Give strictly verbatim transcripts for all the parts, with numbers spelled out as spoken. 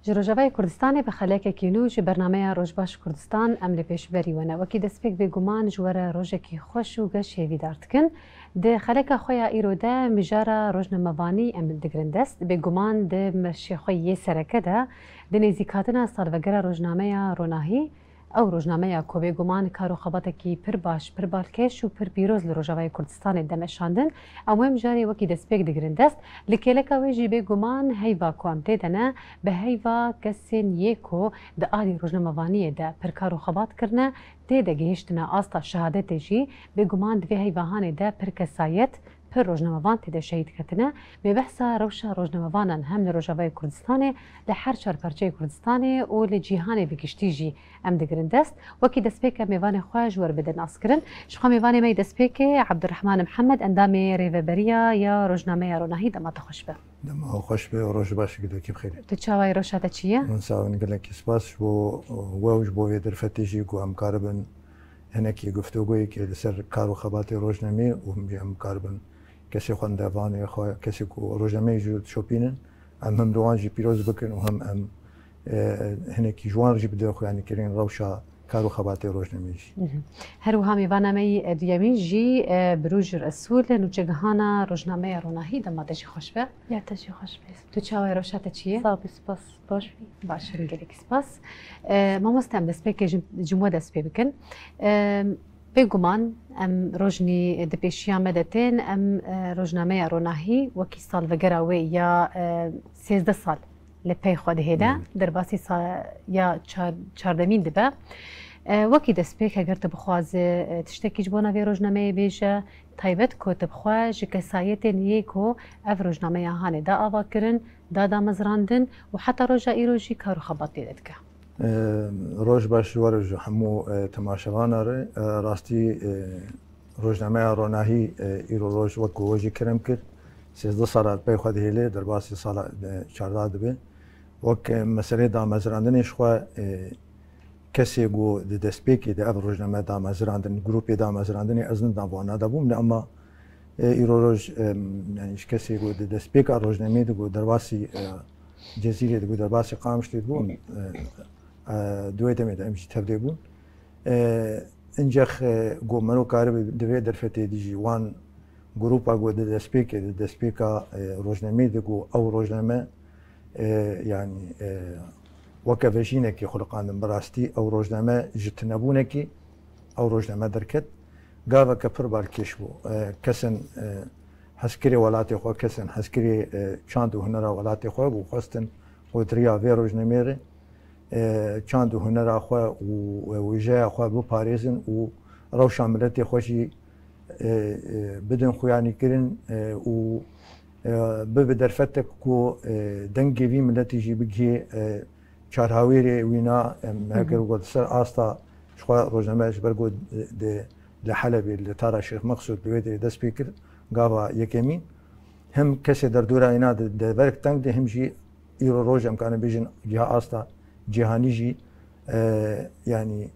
Ji Rojavayê Kurdistanê bi xelekekî nû ji bernameya Rojbaş Kurdistan em li pêşberî we ne. Wekî destpêk bêguman ji we re rojekî xweş û geş hêvîdar dikin. Di xeleka xwe ya îro de mijara rojnamevanî em digirin dest. Bêguman di meşê xwe yê sereke de, di nêzîkhatina salvegera rojnameya Ronahî, ew rojnameya ku bêguman kar û xebatekî pir baş, pir balkêş û pir pîroz li Rojavayê Kurdistanê de meşandin, em wê mijarê wekî destpêk digirin dest. Li kêleka wê jî bêguman heyva ku em tê de ne, bi heyva kesên yê ku di alî rojnamevaniyê de pir kar û xebat kirine, tê de gihiştine asta şehadetê jî, bêguman di vê heyvahanê de pir kesayet, pir rojnamevan tê de şehîd ketine. Mê behsa rewşa rojnamevanan hem li Rojavayê Kurdistanê, li her çar parçeyê Kurdistanê û li cîhanê bi giştî jî em digirin dest. Wekî destpêk em mêvanê xwe ji we re bidin naskirin. Ji xwe mêvanê me yê destpêkê Ebdurrehman Mihemed, endamê Rêveberiya ya Rojnameya Ronahî, dema te xweş be. Dema xweş be û roj baş, gilekî bi xêrê. Tu çawa yî, rewşa te çi ye? Min sağ bin, gelekî spas ji bo we û ji bo vê derfetê jî ku em karibin hinekî guftûgoyekê li ser kar û xebatê rojnameyê û him jî em karibin kesê xwendevanê xwe, kesê ku rojnameyê jî dişopînin, em him li wan jî pîroz bikin û him em, e, hinekî ji wan jî bidin xuyanîkirin rewşa kar û xebatê rojnameyê jî. Mhm. Her wiha mêvana me yî, e, duyemîn jî, e, Birûj Resûl, nûçegihana Rojnameya Ronahî, dema te jî xweş be. Ya te jî xweş be. Tu çawa yî, rewşa te çi ye? Sax bî, spas. Baş bî. Baş in, gelekî spas. E, mamoste, em destpêkê ji, ji we dest pê bikin. E, bêguman em rojnî di pêşiya me de tên, em, e, Rojnameya Ronahî wekî salvegera wê ya, e, sêzdeh sal li pey xwe dihêle, Hmm. derbasî sa-, ya çar-, çardemîn dibe. E, wekî destpêk, heger tu bixwaze, e, tiştekî ji bona vê rojnameyê bêje, taybet ku tu bixwe ji kesayetên yê ku ev rojnameya hanê da ava kirin, da damezrandin û heta roja îro jî kar û xebat lê de dike. E, roj baş ji we re, ji hemû, e, temaşevana re. E, rastî, e, Rojnameya Ronahî, e, îro roj wek ku we jî kerem kir, sêzdeh sala li pey xwe dihêle, derbasî sala, e, çardeh dibe. Wek, e, meseleyê damezrandinê ji xwe, e, kesê ku di destpêkê de ev rojname damezrandin, grûpê damezrandinê, ez ne di nav wana de bûm, lê ema, e, îro roj, e, yanî ji kesê ku di destpêka rojnameyê de ku derbasî, e, Cezîrê de ku derbasî Qamişlê de bû, e, e, di wê demê de em jî tevlê bûn. E, Încex, e, ku mero karibe di vê derfetê de jî wan grûpa ku di destpêkê, di destpêka, e, rojnameyê de ku ew rojname, e, yanî, e, weke vejînekê xuliqandin. Bi rastî ew rojname ji tunebûnekê ew rojname derket. Gaveke pir balkêş bû. E, kesên, e, hezkirê welatê xwe, kesên hezkirê, e, çand û hunera welatê xwe ku xwestin qodriya vê rojnameyê re, e, çand û hunera xwe û, e, wêjeya xwe biparêzin û rewşa miletê xwe jî, e, e, bidin xuyanîkirin, e, û, e, bibe derfetek ku, e, dengê vî miletî jî bigihê, e, çarhawêrê wîna, em, Hı hı. heger ku li ser asta ji xwe rojname ji ber ku di, di, li Helebê, li Tara Şêx Meqsûd li wê derê dest pê kir, gava yekemîn, him kesê derdora wîna di, di deverek teng de, him jî îro roj em karin bêjin giha asta cîhanî jî, e, yanî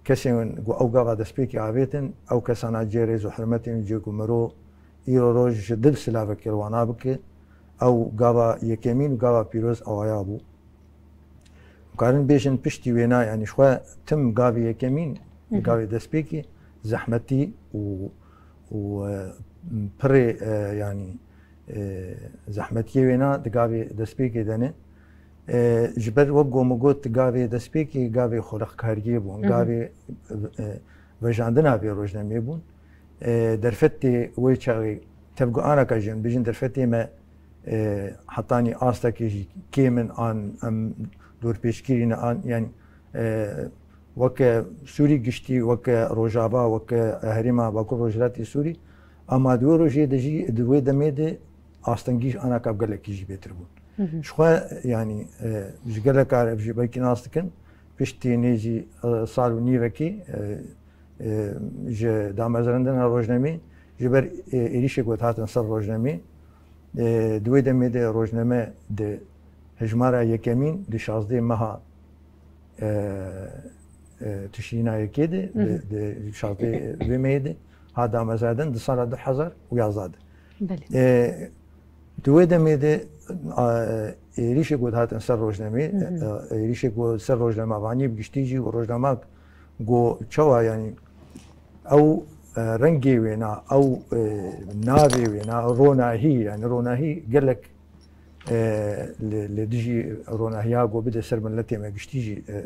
kesên ku ew gava destpêkê avêtin, ew kesana cê rêz û hurmetê wî cê ku miro îro roj ji dil silavek kir wana bike, ew gava yekemîn û gava pîroz ewaya bû. Em karin bêjin piştî wêna, yanî ji xwe tim gavê yekemîn, Hı hı. gavê destpêkê zehmetî û, û, e, pirê, e, yanî, e, zehmetiyê wêna di gavê destpêkê de ne. E, ji ber wek ku min got, gavê destpêkê gavê xulixkariyê bûn, Hı hı. gavê, e, vejandina vê rojnameyê bûn. E, derfetê wê çaxê tev ku anaka jî em bêjin derfetê me, e, hetanî astekê jî kêm in an em dorpêçkirî ne an, yanî, e, weke Sûrî giştî, weke Rojava, weke herêma Bakur Rojhilatê Sûrî, ama di wê rojê de jî, di wê demê de astengî ji anaka gelekî jî bêtir bûn. Hı hı. Ji xwe, yanî, e, ji gelek kar ev jî belkî nas dikin, piştî nêzî, e, sal û nîvekî, e, e, ji damezrandina rojnameyê, ji ber, e, êrîşê ku hatin ser rojnameyê, e, di wê demê de rojname di hejmara yekemîn, di şazdeh meha, e, e, Tişrîna yekê de, Hı hı. di, di şazdeh vê mehê de hat damezrandin, di sala du hezar û yazdeh de. Belê. E, di wê demê de a, êrîşê ku dihatin ser rojnamê, Hı hı. e, êrîşê ku ser rojnamevaniyê bi giştî jî û rojnamek ku çawa, yanî ew, e, rengê wêna, ew, e, navê wêna, ronahî, yanî ronahî gelek, e, li, li dijî ronahiya ku bide ser miletê me giştî jî, e, e,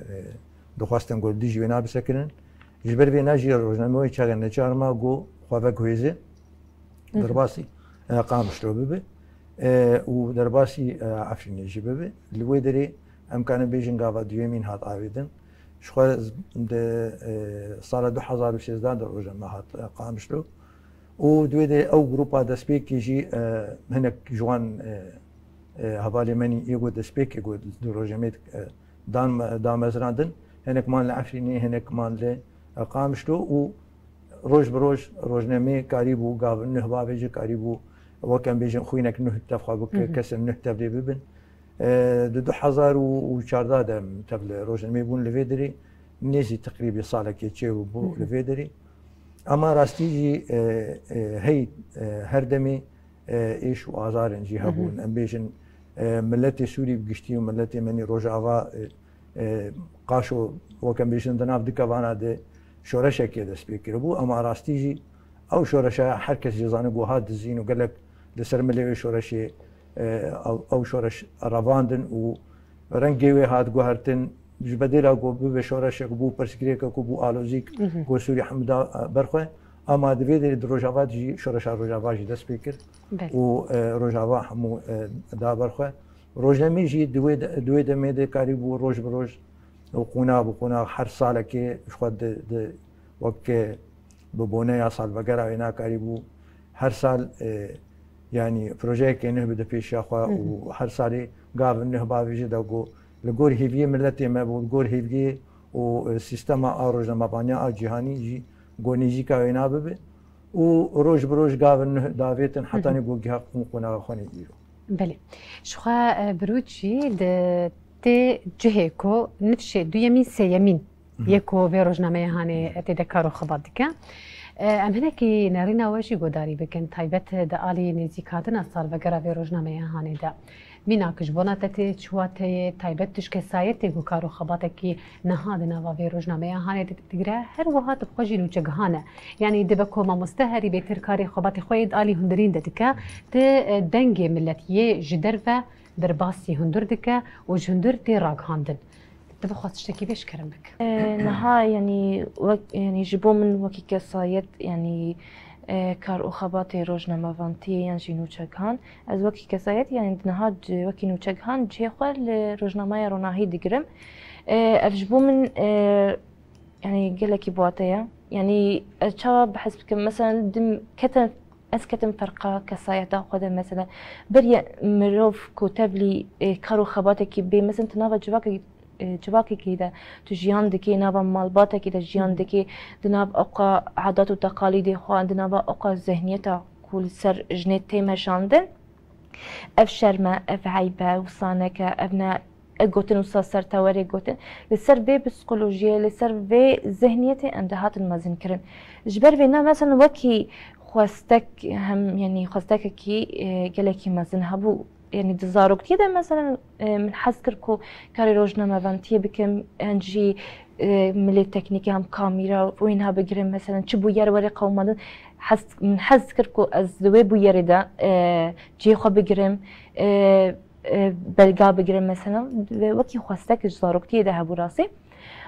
dixwestin ku li dijî wêna bisekinin. Ji ber vêna jî rojnameya çaxê neçar ma ku xwe veguhêze, Hı hı. derbasî, e, Qamişlo bibe, e, û derbasî, e, Efrînê jî bibe. Li wê derê em karin bêjin gava duyemîn hat avêtin. Ji xwe z-, di, e, sala du hezar û sêzdeh de rojname hat, e, Qamişlo. Û di wê derê ew grupa destpêkê jî, e, hinek ji wan, e, e, hevalê me nî yê ku destpêkê ku di rojnameyê, e, dan me, damezrandin. Hinek man li Efrînê, hinek man li, e, Qamişlo û roj bi roj rojnameyê karîbû gavin nuh bavêje, karîbû wek em bêjin xwînek nuh tev xwe bike, Hı hı. kesên nuh tevlê bibin. E, di du hezar û çardeh de em tev li rojnameyê bûn li vê derê, nêzî teqrîbî salekê çêbû Hı hı. li vê derê. Ama rastî jî, e, e, hey, e, her demê, e, êş û azarên jî Hı hı. hebûn. Em bêjin, e, miletê Sûrî bi giştî û miletê me nî Rojava, e, e, qaşo, wek em bêjin, di nav du kevana de şoreşekê dest pê kiribû. Ama rastî jî ew şoreşa her kes jî zane ku hat dizîn û gelek li ser milê wê şoreşê, e, ew, ew şoreş revandin û rengê wê hat guhertin. Ji bedêla ku bibe şoreşek bû, pirsgirêkek ku bû alozîk, Hı hı. ku Sûrî hemû da, e, berxwe. Ama di vê derê di Rojava de jî şoreşa Rojava jî dest pê kir. Belê. Û, e, Rojava hemû, e, da berxwe. Rojnamê jî di wê de, di wê demê de karîbû roj bi roj û qonax bi qonax her salekê ji xwe di, di wek, e, bi boneya salvegera wê nakarîbû her sal, e, yanî projeyekê nuh bide pêşiya xwe Hı hı. û her salê gavin nuh bavêje de ku li gor hêviyê miletê me bû, li gor hêviyê û, e, sîstema a rojnamevaniya a cîhanî jî ku nêzîka wê nabibe û roj bi roj gavin nuh davêtin Hı hı. hetanî ku giha qûn qonaxa xwe nê îro. Belê. Ji xwe, e, Birûc jî di tê cihê ku nifşê duyemîn, sêyemîn Hı hı. yê ku vê rojnameya hanê tê de kar û xebat dike. E, em hinekî nerîna we jî guhdarî bikin, taybet di alî nêzîkhatina salvegera vê rojnameya hanê de. Mînak ji bona te tê çi wateyê, taybet tu ji kesayetê ku kar û xebatekî niha di nava vê rojnameya hanê de digre, her wiha tu bi xwe jî nûçegihan e. Yanî dibe ku mamoste herî bêtir karê xebatê xwe yê di alî hundirîn de dike, tu, e, dengê milet yê ji derve derbasî hundir dike û ji hundir tê ragihandin. Tu bixwaz tiştekî bêj, kerem bike. E, niha, yanî, wek, yanî, ji bo min wekî kesayet, yanî, e, kar û xebatê rojnamevantiyê yan jî nûçegihan, ez wekî kesayet, yanî, niha ci-, wekî nûçegihan cihê xwe li rojnameya Ronahî digirim. E, ev ji bo min, e, yanî, gelekî biwate ye. Yanî, ez çawa behs bikim? Mesela, dim-, kete-, ez ketim ferqa kesayeta xwe de, mesela, beriya mirov ku tevlî, e, kar û xebatekî bê, mesela, tu nava civakekî, e, civakekî de tu jiyan dikî, nava malbatekî de jiyan Hı hı. dikî, di nav oqa adat û teqalîdê xwe, di nava oqa zihniyeta ku li ser jinê tê meşandin, ev şerm e, ev eyb e, wisa neke, ev ne, e, gotin wisa ser tewerê gotin. Li ser vê psîkolojiyê, li ser vê zihniyetê em dihatin mezinkirin. Ji ber vê ne, mesela wekî xwestek hem, yanî xwestekekî, e, gelekî mezin hebû. Yanî di zaroktiyê de, mesela, e, min hez kir ku karê rojnamevantiyê bikim, yan jî, e, milê teknîkê hem kamîra û wîna bigirim, mesela, çi bûyer were qewimandin. Hez, min hez kir ku ez di wê bûyerê de, e, cihê xwe bigirim, e, e, belga bigirim, mesela, ve wekî xwestek ji zaroktiyê de hebû rastî.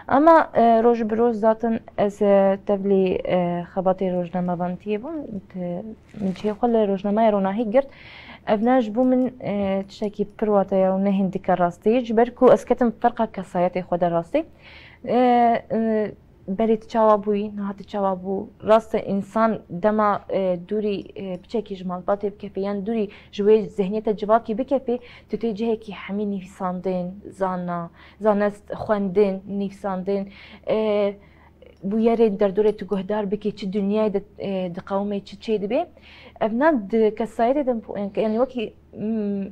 Ama, e, roj bi roj zaten ez, e, tevlî, e, xebatê rojnamevantiyê bûm. Te-, min cihê xwe li rojnameya Ronahî girt. Ev ne ji bo min, e, tiştekî pir wate ye û ne hîn dike rastî. Ji ber ku ez ketim ferqa kesayetê xwe de rastî. E, e, berê tu çawa bûyî, niha tu çawa bû? Rast e, însan dema, e, dûrî, e, piçekî ji malbatê bikefê, yan dûrî ji wê zihniyete civakî bikefê, tu tê cihekî hemî nivîsandin, zana, zanist, xwendin, nivîsandin, e, bûyerên derdorê tu guhdar bikî, çi dinyayê de, e, diqewimê, çi çêdibê. Ev ne di kesayetê de, yanî wekî, mm,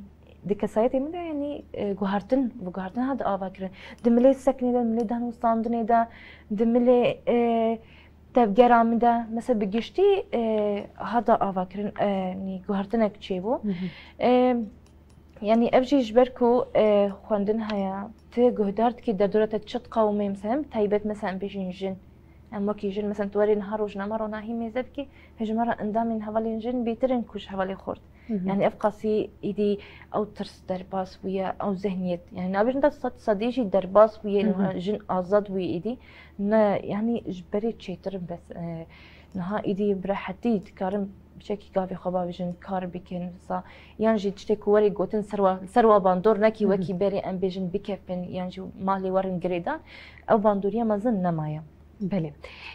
di kesayetê min de, yanî, e, guhertin, veguhertin hat avakirin. Di milê seknê de, milê danûstandinê de, di milê, e, tevgera min de, mesela bi giştî, e, hat avakirin, e, yanî guhertinek çêbû. Hı hı. E, Yanî ev jî ji ber ku, e, xwendin heye, tu guhdar dikî derdora te çi qewimê, mesela, em taybet, mesela, em bêjin jin. Em wekî jin, mesela, tu werê niha rojname ronahî mêze bikî, hejmara endamên hevalên jin bêtir in ku ji hevalê xort. Hı hı. Yanî ev qasî êdî ew tirs derbas bûye, ew zihniyet. Yanî nabêjin te sed sedî jî derbas bûye, Hı hı. niha jin azad bûye êdî. Ne, yanî ji berê çêtir in bes, e, niha êdî bi rehetî dikarin biçekî gavê xwe bavêjin, kar bikin, sa, yan jî tiştê ku werê gotin ser wa, ser wa bandor nekî Hı hı. wekî berê em bêjin bikevin, yan jî malê werin girêdan, ew bandoriya mezin nemaye. Belê.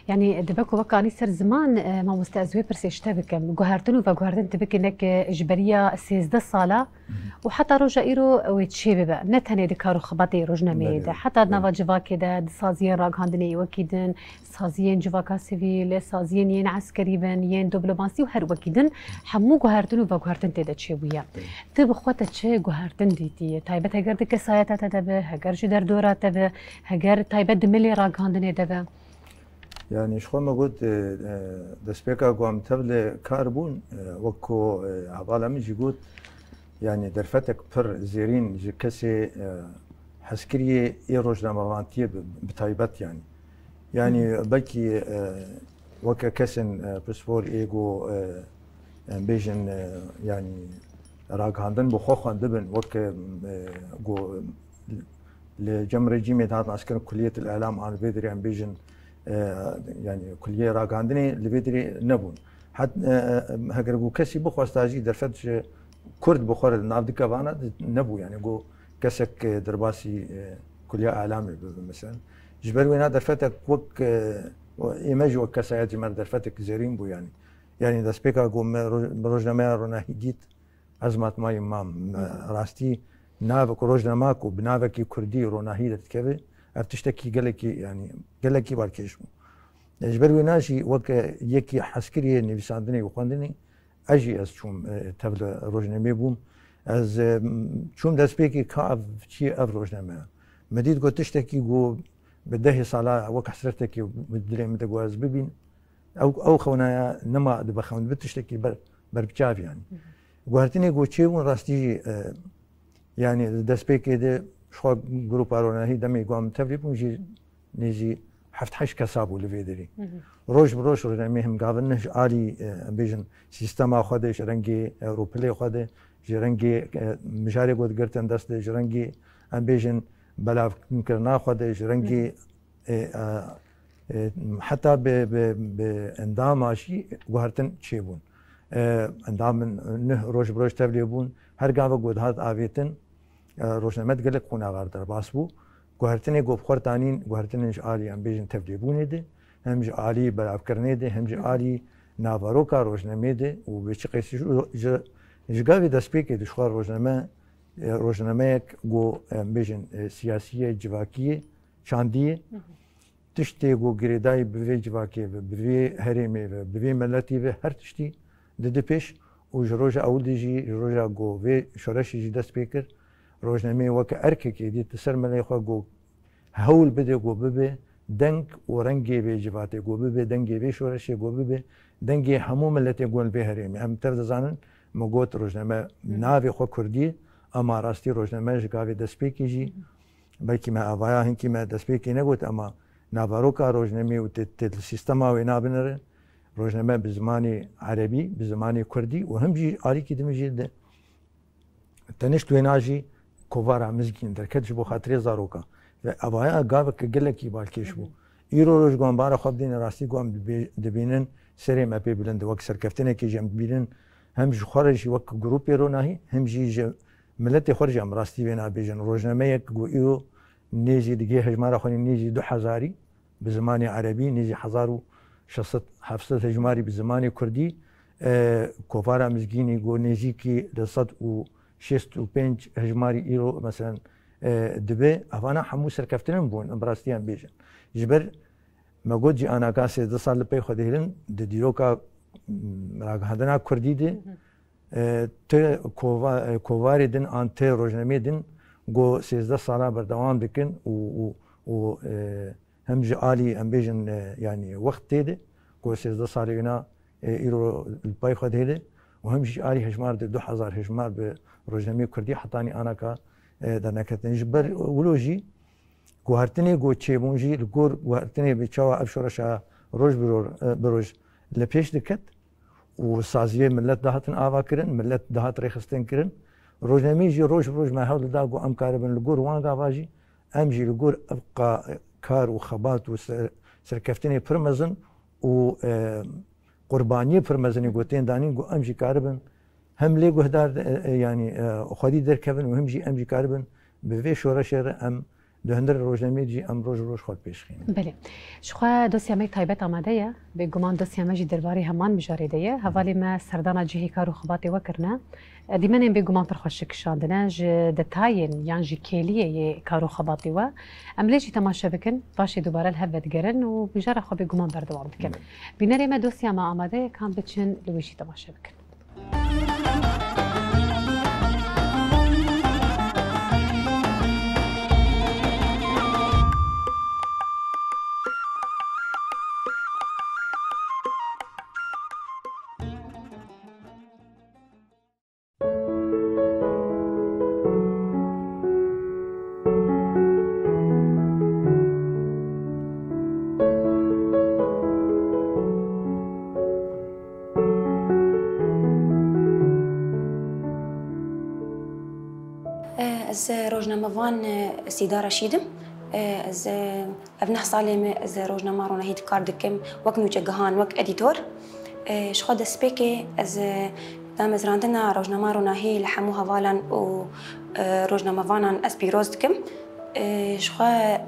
Yanî dibe ku wek anî ser ziman, e, mamoste, ez wê pirsê ji te bikim. Guhertin û veguhertin tu bikî nek, e, ji beriya sêzdeh sala Hı hı. û heta roja îro wê çê bibe. Ne tenê di kar û xebatê rojnameyê Belê, de, heta di nava belê. civakê de, di saziyên ragihandinê yê wekî din, saziyên civaka sivîl, saziyên yên eskerî bin, yên diplomasî û her wekî din, hemû guhertin û veguhertin tê de çêbûye. Belê. Tu bi xwe te çi guhertin dîtiye? Taybet heger di kesayeta te de be, heger ji derdora te be, heger taybet di milê ragihandinê de be? Yanî ji xwe me got, e, e, destpêka ku em tev li kar bûn, e, wek ku, e, hevala min jî got, yanî derfetek pir zêrîn ji kesê, e, hezkiriyê ê rojnamevantiyê bi, bi taybet yanî. Yanî Hı. belkî, e, weke kesên, e, pispor ê ku, e, em bêjin, e, yanî ragihandin bi xwe xwendibin, weke, e, ku li cem rejîmê dihat naskirin kuliyet el-îlam an li vê derê em bêjin, e, yanî kuliyê ragihandinê li vê derê nebûn. Het, e, e, heger ku kesî bixwesta jî derfet ji Kurd bi xwe re li nav dikevana di-, nebû, yanî ku kesek, e, derbasî, e, kuliya îlamê bibe mesela. Ji ber wêna derfetek wek, e, ê me jî wek kesayet ji me re derfetek zêrîn bû yanî. Yanî destpêka ku me roj-, rojnameya Ronahî dît, ez matmayî mam. Me rastî navek rojnama ku bi navekî Kurdî Ronahî derdikeve, ev tiştekî gelekî, yanî gelekî balkêş bû. E, ji ber wêna jî weke yekî hezkiriyê nivîsandinê û xwendinê, ez jî ez çûm, e, tev li rojnameyê bûm. Ez, e, çûm destpêkê ka ev çi ye ev rojname. Me dît ku tiştekî ku bi dehê sala wek hesretekê bi dilê min de ku ez bibîn, ew, ew xewnaya nema dibe xewn, bi tiştekî ber, ber bi çav yanî. Hı hı. Guhertinê ku çêbûn rastî jî, e, yanî di destpêkê de ji xwe grupa Ronahî demê ku em tevlî bûn jî nêzî heft heşt kesa bû li vê derî. Hı hı. Roj bi roj rojnameyê him gavin ne ji alî, e, em bêjin sîstema xwe de, ji rengê, e, rûpilê xwe de, ji rengê, e, mijarê ku digirtin dest de, ji rengê em bêjin belavkirina xwe de, ji rengê, Hı hı. e, e, e, heta bi, bi, bi endama jî guhertin çêbûn. E, endamên nuh roj bi roj tevlê bûn. Her gavek ku dihat avêtin, e, rojname gelek qonaxar derbas bû. Guhertinê ku bi xwe re danîn, guhertinên ji alî em bêjin tevlêbûnê de, hem ji alî belavkirinê de, hem ji Hı hı. alî naveroka rojnamê de û bi çi qasî ji, ji, ji gavê destpêkê de ji xwe rojname, e, rojnameyek ku em bêjin, e, siyasî ye, civakî ye, çandî ye. Hı hı. Tiştê ku girêdayî bi vê civakê ve, bi vê herêmê ve, bi vê miletî ve her tiştî dide pêş û ji roja ewil de jî, ji roja ku vê şoreşê jî dest pê kir, rojnameyê weke erkekê dît li ser milê xwe ku hewl bide ku bibe deng û rengê vê civatê, ku bibe dengê vê şoreşê, ku bibe dengê hemû miletê ku li vê herêmê. Em tev dizanin, me got rojname Hı. navê xwe Kurdî, ema rastî rojname ji gavê destpêkê jî, belkî me avaya hinkî me destpêkê negot, ema naveroka rojnamê û tê, tê li sîstema wê nabinere, rojname bi zimanê erebî, bi zimanê kurdî û him jî alîkî din jî de tenişt wêna jî kovara Mizgîn derket ji bo xatirê zarokan. Ve avaya gaveke gelekî balkêş bû. Hı hı. Îro roj ku em bara xwe bidîne rastî ku em dibê-, dibînin serê me pê bilind e. Wek serkeftinekê jî em dibînin hem ji xwe re jî wek grûpê Ronahî, hem jî ji miletê xwe re jî em rastî wê nabêjin. Rojnameyek ku îro nêzî digê hejmara xwe nêzî du hezarî bi zimanê erebî, nêzî hezar û şeş sed heft sed hejmarî bi zimanê kurdî, e, kovara Mizgînî ku nêzîkî li sed û şêst û pênc hejmarî îro, meselen, e, dibe, evana hemû serkeftin bûn, em bi rastî em bêjin. Ji ber me got jî anaka sêzdeh sal li pey xwe dihêlin, di dîroka, m, ragihandina kurdî de, Hı hı. e, ti kova-, e, kovarê din an ti rojnameyê din ku sêzdeh sala berdewam dikin û, û, û, e, hem ji alî, em bêjin, e, yanî wext tê de, ku sêzdeh salê wina, e, îro li pey xwe dihêle, û him jî alî hejmar de du hezar hejmar bi rojnameyê kurdî hetanî anaka, e, derneketin. Ji ber wilo jî guhertinê ku çêbûn jî li gor guhertinê bi çawa ev şoreşa roj bi roj, e, bi roj li pêş diket û saziyê millet dihatin ava kirin, millet dihat rêxistin kirin. Rojnameyê jî roj bi roj me hewl dida ku em karibin li gor wan gava jî, em jî li gor ev qa-, kar û xebat û ser-, serkeftinê pir mezin û, e, qurbaniyê pir mezinê ku tên danîn ku em jî karibin hem lê guhdar, e, e, yanî, e, xwedî derkevin û hem jî em jî karibin bi vê şoreşê re em di hundir rojnameyê jî em roj bi roj xwe pêş xînin. Belê. Ji xwe dosya me taybet amade ye. Bêguman dosya me jî derbarê heman mijarê de ye. Hevalê me serdana cihê kar û xebatê we kirine. Dîmenên bêguman pir xweşik kişandine. Ji detayên yan jî kêliyê yê kar û xebatê we. Em lê jî temaşe bikin, paşê dubare li hev vedigerin û mijara xwe bêguman berdewam dikin. Belê. Bînerê me dosya me amade ye, kan biçin li wê jî temaşe bikin. Ez rojnamevan Sîda Reşîd im. Ez ev neh salê me ez rojnama Ronahî de kar dikim, wek nûçegihan, wek edîtor. Ji xwe destpêkê ez damezrandina rojnama Ronahî li hemû hevalan û rojnamevanan ez pîroz dikim. Ji xwe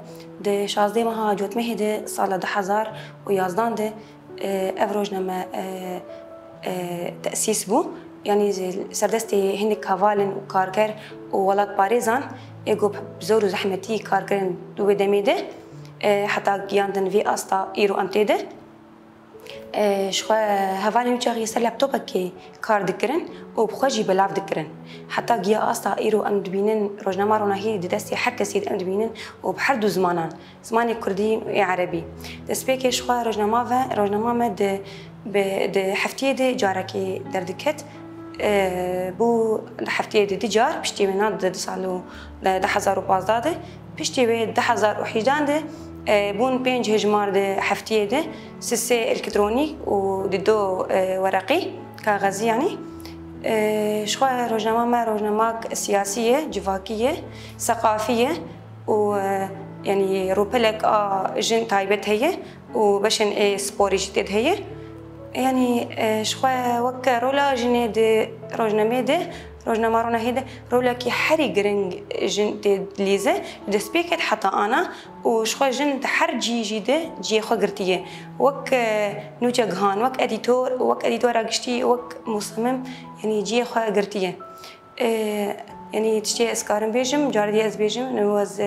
di şazdeh meha Cotmehê de sala du hezar û yazdan de ev rojname tesîs bû. Yanî serdestê hinek hevalên û karker û welatparêzan ê ku bi zor û zehmetî kar kirin di wê demê de heta giyandin vê asta îro em tê de. Ji xwe hevalên wî çaxî ser laptopekê kar dikirin û bi xwe jî belav dikirin. Heta giya asta îro em dibînin rojnama Ronahî di destê her kesî de em dibînin û bi her du zimanan, zimanê kurdî û ê erebî. Destpêkê ji xwe rojnama ve, rojnama me di, bi, di heftiyê de carekê derdiket. E, bû di heftiyê de du car, piştî wê na di, di sal û, di, du hezar û pazdeh de. Piştî wê du hezar û hejdan de, e, bûn pênc hejmar di heftiyê de, sisê elektronîk û di do, e, wereqî, kaxezî yanî. E, ji xwe rojnama me rojnamak siyasî ye, civakî ye, seqafî ye û, e, yanî rûpelek a jin taybet heye û beşên ê sporê jî tê de heye. Yanî, e, ji xwe wek rola jinê di rojnameyê de, rojnama Ronahî de rolekî herî giring jin tê dilîze, li destpêkê de heta ana û ji xwe jin di her cî jî de cihê xwe girtiye. Wek, e, nûçegihan, wek edîtor, wek edîtora giştî, wek musemim, yanî cihê xwe girtiye. E, yanî tiştê ez karim bêjim, carî ez bêjim, nû ez,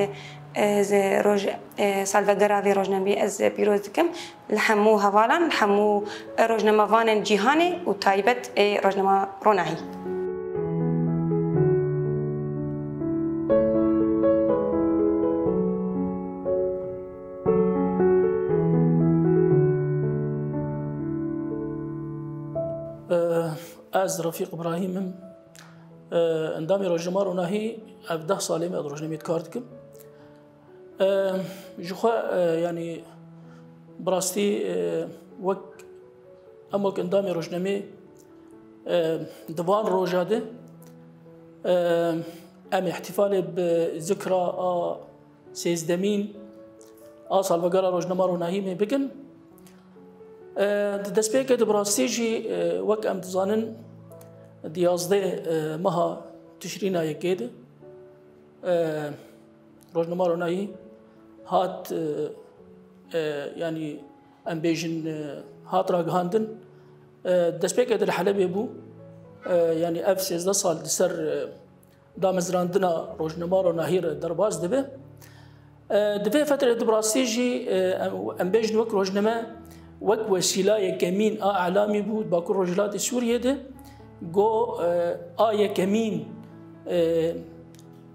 ez roj, e, salvegera vê rojnameyê ez pîroz dikim li hemû hevalan, li hemû rojnamevanên cîhanê û taybet ê rojnama Ronahî. E, ez Refîq Îbrahîm im. E, endamê rojnama Ronahî, ev deh salê me ez rojnameyê dikar dikim. E, ji xwe, e, yanî bi rastî, e, wek em wek endamê rojnamê, e, di van roja de, e, em îhtîfalê bi zikra a sêzdemîn a salvegera rojnama Ronahî me bikin. E, di destpêkê de bi rastî jî, e, wek em dizanin, di yazdeh, e, meha Tişrîna yekê de, e, rojnama Ronahî hat, e, e, yanî em bêjin, e, hat ragihandin. E, destpêkê de li Helebê bû. E, yanî ev sêzdeh sal di ser, e, damezrandina rojnama Ronahî re derbas dibe. E, di vê fetrê de bi rastî jî, e, em, em bêjin wek rojname, wek wesîla yekemîn a elamî bû di Bakur Rojhilatê Sûriyê de, go, e, a yekemîn, e,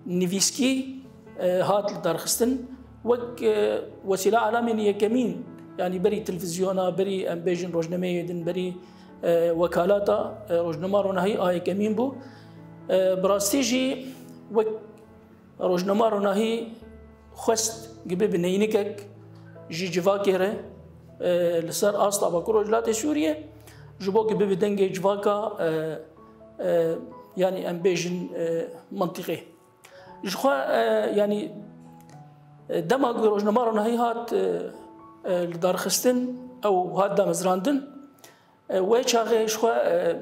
nivîskî, e, hat lidarxistin, wek, e, wesîla elamên yekemîn, yanî berî televîzyona, berî em bêjin rojnameyê din, berî E, wekalata, e, Rojnama Ronahî a yekemîn bû. E, bi rastî jî wek Rojnama Ronahî xwest gi bibe neynikek ji civakê re, e, li ser asta Bakur Rojhilatê Sûriyê, ji bo gi bibe dengê civaka, e, e, yanî em bêjin, e, mintîqê. Ji xwe, e, yanî, e, dema ku Rojnama Ronahî hat, e, e, li darxistin, ew hat damezrandin, e, wê çaxê ji xwe, e,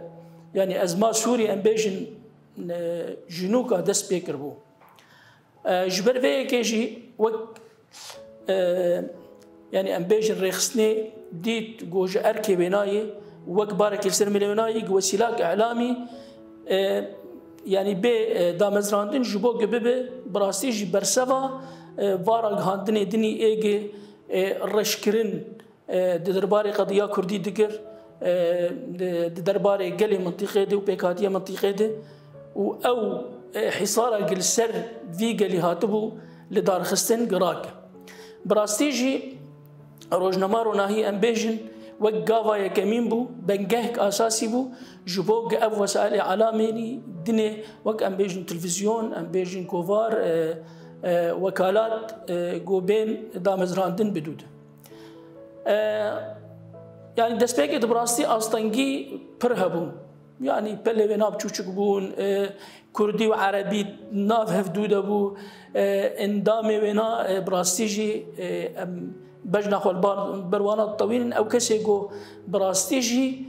yanî ezma Sûrî em bêjin, e, ji nûka dest pê kiribû. E, ji ber vê yekê jî wek, e, yanî em bêjin rêxistinê dît ku ji erkê wênayê, wek barekî li ser milê wênayê, ku wesîlak îlamî, e, yanî bê, e, damezrandin ji bo ku bibe, bi rastî jî berseva, e, va ragihandinê dinî êgê, e, reşkirin, e, di derbarê qediya Kurdî dikir, e, di, di derbarê gelê mintîqê de û pêkhatiya mintîqê de û ew, e, hîsara ku li ser vî gelî hatibû li darxistin girak. Bi rastî jî Rojnama Ronahî em bêjin wek gava yekemîn bû, bengehek asasî bû ji bo ku ev wesailê îlamî dinê wek em bêjin televîzyon, em bêjin kovar, e, e, wekalat, e, ku bên damezrandin bi dû de. E, yanî destpêkê de bi rastî astengî pir hebûn. Yanî pelê wêna biçûçik bûn, e, kurdî û erebî nav hevdû de bû, e, endamê wêna, e, bi rastî jî, e, em bejna xwe li bar, ber wana ditewînin, ew kesê ku bi rastî jî,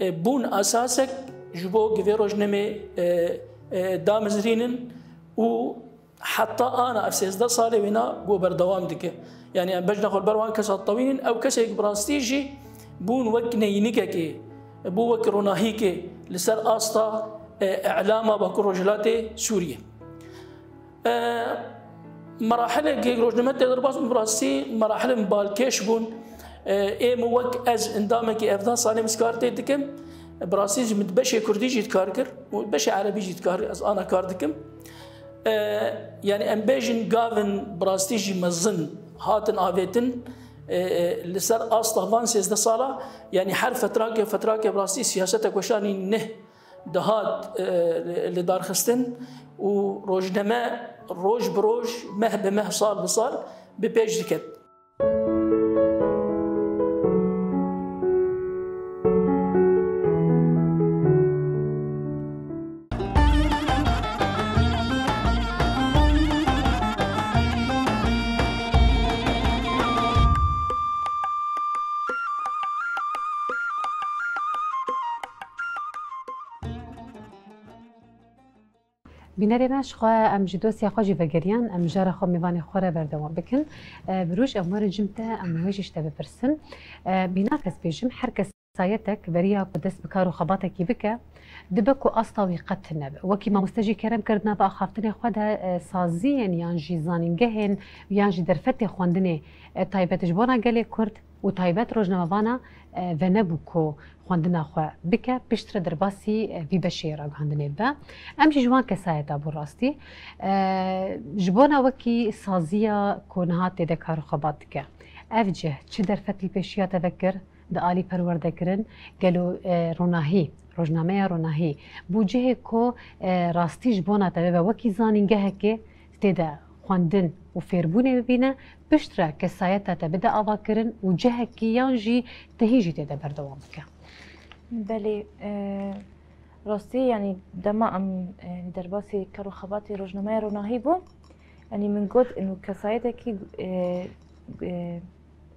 e, bûn esasek ji bo ku vê rojnamê, e, e, damizrînin û heta ana ev sêzdeh salê wêna ku berdewam dike. Yanî em bejna xwe li ber wan kesa ditewînin, ew kesek bi rastî jî bûn wek neynikekê, bû wek ronahîkê li ser asta, e, îlama Bakur Rojhilatê Sûriyê. E, merahilek rojname tê derbas bûn, bi rastî merahilên balkêş bûn. E, ê min wek ez endamekî hevdeh salê min kar tê dikim. Bi rastî jî min di beşê kurdî jî kar kir û beşê erebî jî kar, ez ana kar dikim. E, yanî em bêjin gavin bi rastî jî mezin hatin avêtin, e, e, li ser asta van sêzdeh sala, yanî her fetrake, fetrake bi rastî siyasetek weşanî neh dihat, e, li, li darxistin û rojname roj bi roj, meh bi meh, sal bi sal bi pêş diket. Bînerê me, ji xwe em ji dosya xwe jî vegeriyan, em jara xwe mêvanê xwe re berdewam bikin. E, bi roj em werin cim te, em wê jî ji te bipirsin. E, bînak ez bêjim, her kesayetek beriya ku dest bi kar û xebatekî bike, dibe ku asta wî qet tune be. Wekî mamoste jî kerem kir di nava axaftinê xwe de, e, saziyên yan jî zanîngehên yan jî derfetê xwendinê, e, taybet ji bona gelê Kurd û taybet rojnamevana, e, venebû ku xwendina xwe bike, piştre derbasî, e, vî beşê ragihandinê bibe. Em jî ji wan kesayeta bû rastî. E, ji bona wekî saziya ku niha tê de kar û xebat dike. Ev cih çi derfet li pêşiya te vekir di alî perwerdekirin? Gelo, e, ronahî, rojnameya ronahî bû cihê ku, e, rastî ji bona te bibe wekî zanîngehekê tê de xwendin û fêrbûnê bibîne, piştre kesayeta te bide avakirin û cihekî yan jî tehî jî tê de berdewam bike? Belê, e, rastî, yanî dema em, e, derbasî kar û xebatê rojnameya ronahî bû, yanî min got, inu kesayetekî, e, e,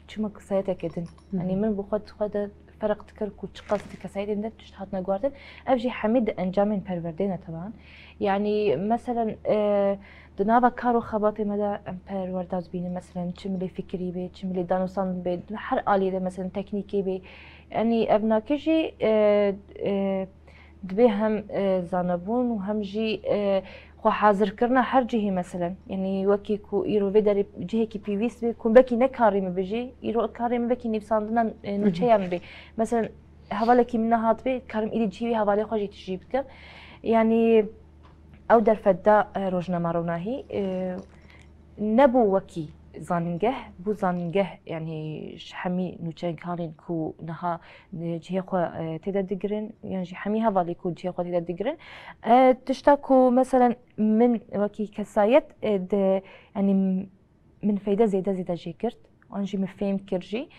çima kesayeteke din. Hı hı. Yanî min bi xwe, xwe de ferq dikir ku çiqas di kesayetên din tişt hatine guhartin. Ev jî hemî di encamên perwerdê ne teban. Yanî meselen, e, di nava kar û xebatê me de em perwerda dibînin. Meselen çi milê fikirî bê, çi milê danûsan bê, di her alî de meselen teknîkê bê. Yanî ev nake jî, e, e, dibê hem, e, zanebûn û hem jî, e, xwe hazirkirina her cihê meselen. Yanî wekî ku îro vê derê cihekî pêwîst bê, ku belkî ne karê min be jî, îro karê min belkî nivîsandina, e, Hı hı. nûçeya min bê. Meselen, hevalekî min nehat bê, karim îdî cihê wî hevalê xwe jî tijî bikim. Yanî ew derfet da, e, rojnama ronahî, e, nebû wekî Zanîngeh bû zanîngeh, yanî ji hemî nûçegihanên ku niha, e, cihê xwe, e, tê de digirin, yan jî hemî hevalê ku cihê xwe tê de digirin. E, tişta ku meselen min wekî kesayet, e, di, yanî min feyde zêde zêde jê girt, an jî min fêm kir jî.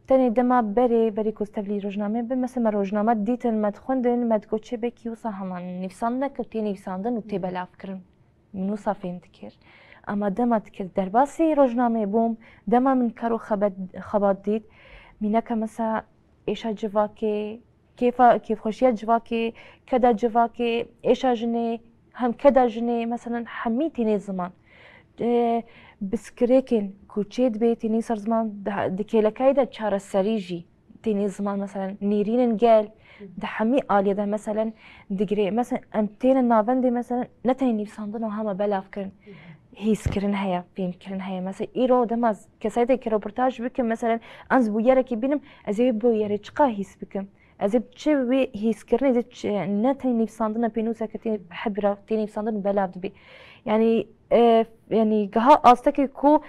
Tenê dema berê, berê ku ez tevlî rojnameyê bim, mesela me rojname dîtin, me dixwendin, me digot çi bekî wisa heman nivîsandine ku tê nivîsandin û tê belavkirin. Min wisa fêm dikir. Ama dema dikir derbasî rojnameyê bûm, dema min kar û xebet-, xebat dît, mîneke mesela êşa civakê, kêfa, kêfxweşiya civakê, keda civakê, êşa jinê, hem keda jinê, meselen hemî tênê ziman. E, pirsgirêkên ku çê dibê tênê ser ziman, di, di kêlekayê de çareserî jî tênê ziman, meselen nêrînên gel, di hemî aliyê de meselen digirê. Meselen em têne navendê, meselen ne tenê nivîsandin û hema belavkirin, hîskirin heye, fêmkirin heye. Mesela îro dema ez kesayeteke roportaj bikim, meselen ez bûyerekî bînim, ez ê wê bûyerê çiqa hîs bikim? Ez ê çi wê hîskirinê, ez ê çi, ne tenê nivîsandina pênûseke tê hebira, tê nivîsandin belav dibê. Yanî, e, yanî giha astekê ku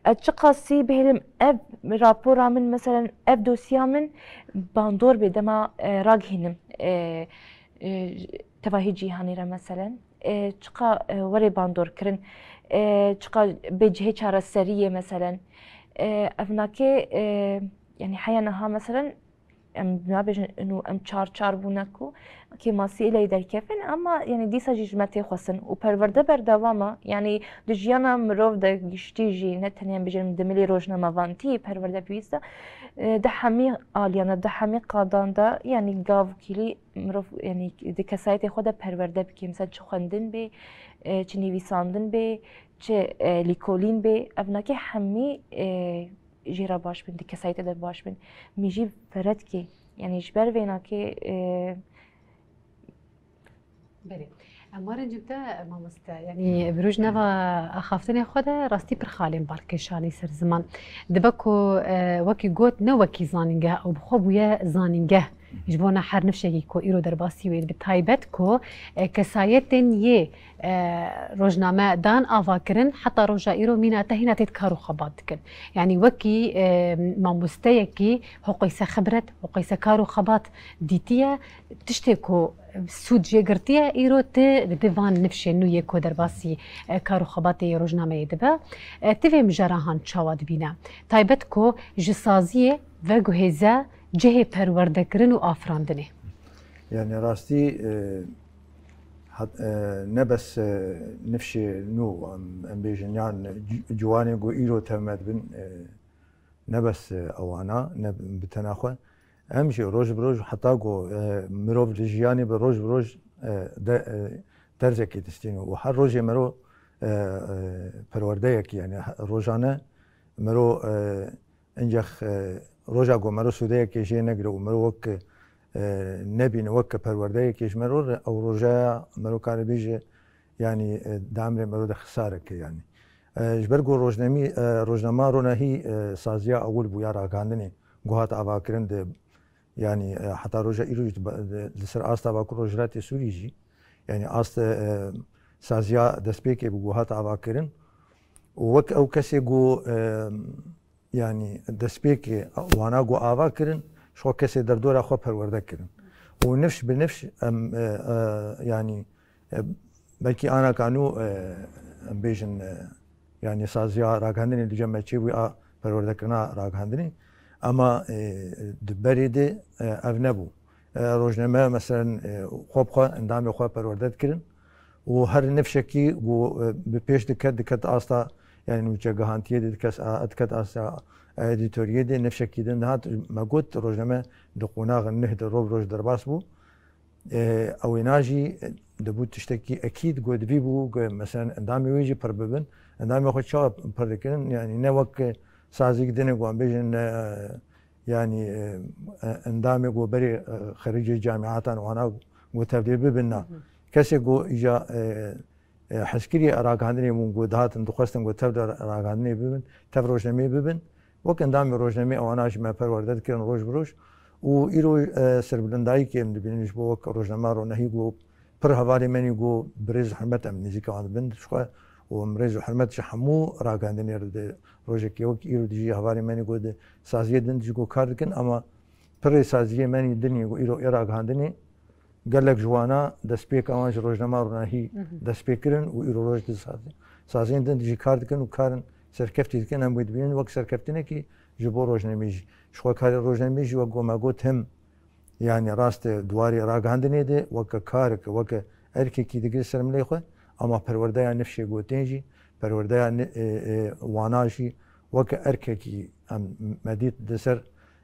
ez çiqasî bihêlim ev rapora min, meselen ev dosya min bandor bê dema, e, ragihînim, e, e, tevahî cîhanê re meselen. E, çiqa, e, were bandorkirin, e, çiqa bê cihê çareseriyê meselen. E, ev nake, e, yanî heya niha meselen em nabêjin inu em çar çar bûne ku kêmasî êleyî derkevin, ama yanî dîsa jî ji me tê xwestin û perwerde berdewam e. Yanî di jiyana mirov de giştî jî, ne tenê em bêjin di milê rojnamevantî perwerde pêwîst e, e, di hemî aliyan de, di hemî qadan de, yanî gavkîlî mirov, yanî di kesayetê xwe de perwerde bike. Mesela çi xwendin bê, e, çi nivîsandin bê, çi, e, lîkolîn bê, ev nake hemî, e, jê re baş bin, di kesayetê de baş bin. Min jî feredkê, yanî ji ber vê nakê, e, Belê. Em werin cem te, mamoste. Yanî, bi roj nava axaftinê xwe de rastî pir xalên bal kêşanî ser ziman. Dibe ku, e, wekî got, ne wekî zanîngeh ew bi xwe bûye zanîngeh. Ji bona her nifşekî ku îro derbasî wê, bi taybet ku, e, kesayetên yê, e, rojname dan ava kirin, heta roja îro mîna te hîna tê di kar û xebat dikin. Yanî wekî, e, mamosteyekî hoqeyse xibret, hoqeyse kar û xebat dîtiye, tiştê ku sûd jê girtiye, îro tu li di van nifşên nû yê ku derbasî, e, kar û xebatê yê rojnameyê dibe, e, tu vê mijara han çawa dibîne? Taybet ku ji saziyê veguhêze cihê perwerdekirin û afirandinê. Yanî rastî, e, hat-, e, ne bes, e, nifşê nû, em, em bêjin, yan ci-, ciwanê ku îro tev me dibin, e, ne bes, e, ewana, ne bi tena xwe. Em jî roj bi roj, heta ku, e, mirov li jiyanê bi roj bi roj, e, de, e, derzekê distîne û her rojê mero, e, e, perwerdeyekî, yanî he-, rojane mero, e, Encax, e, roja ku mero sûdeyekê jê negire û mero wek, e, nebîne, wek perwerdeyekê ji mero re, ew rojaya mero kare bêje, yanî, e, di emrê mero de xisareke, yanî. E, ji ber ku rojnemî, e, rojnama ronahî, e, saziya ewil bû ya ragihandinê, ku hat avakirin di, yanî, e, heta roja îro jî di ba-, di, li ser asta Bakur Rojhilatê Sûrî jî, yanî asta, e, saziya destpêkê bû, ku hat avakirin. Û wek ew kesê ku, e, Yanî destpêkê wana ku ava kirin, ji xwe kesê derdora xwe perwerde kirin. Û nifş bi nifş em, e, e, yanî, e, belkî ana ka nû, e, em bêjin, e, yanî saziya ragihandinê li cem me çêbû a perwerdekirina ragihandinê. Ema, e, di berê de, e, ev nebû. E, rojname, meselen, e, xwe bi xwe, endamê xwe perwerde dikirin û her nifşekî ku, e, bi pêş diket, diket asta, yanî nûçegihantiyê de diket, a, diket asta, e, edîtoriyê de nifşekî din dihat. Me got, rojname di qonaxa neh de roj bi roj derbas bû. E, ew êna jî, e, dibû tiştekî ekîd, ku divî bû, ku, meselen, endamê wê jî pir bibin. Endamê xwe çawa pir dikirin? Yanî ne wek sazîk din e, ku em bêjin, e, Yanî, e, e, endamê ku berê, e, xerîcê camîatan wana ku tevlê bibin na. Hı hı. Kesê ku îca, e, e, hezkirî ragihandinê bûn ku dihatin dixwestin ku tev de ragihandinê bibin, tev rojnemê bibin. Wek endamê rojnemê ewana jî me perwerde dikirin roj bi roj. Û îro, e, serbilindayîkê em dibînin ji bo wek rojnama ronehî ku pir hevalê me nî ku birêz hurmet em nêzîka wan dibin. Ji xwe û em rêz û hurmet ji hemû ragihandinê re di rojekê wek îro dijî hevalên me nê ku di saziyê din dijî ku kar dikin, ama pirê saziyê me nî din yê ku îro ê ragihandinê gelek ji wana destpêka wan ji rojnama ronahî destpê kirin û îro roj di saziyê, saziyên din dijî kar dikin û karin serkeftî dikin, em wê dibînin wek serkeftinekî ji bo rojnemêjî. Ji xwe karê rojnemêjî wek ku me got him, yanî rast e, di warê ragihandinê de weke kareke, weke erkekî digire ser milê xwe, ama perwerdeya nifşê gotên jî, perwerdeya ni-, e, e, wana jî weke erkekî em me dît di ser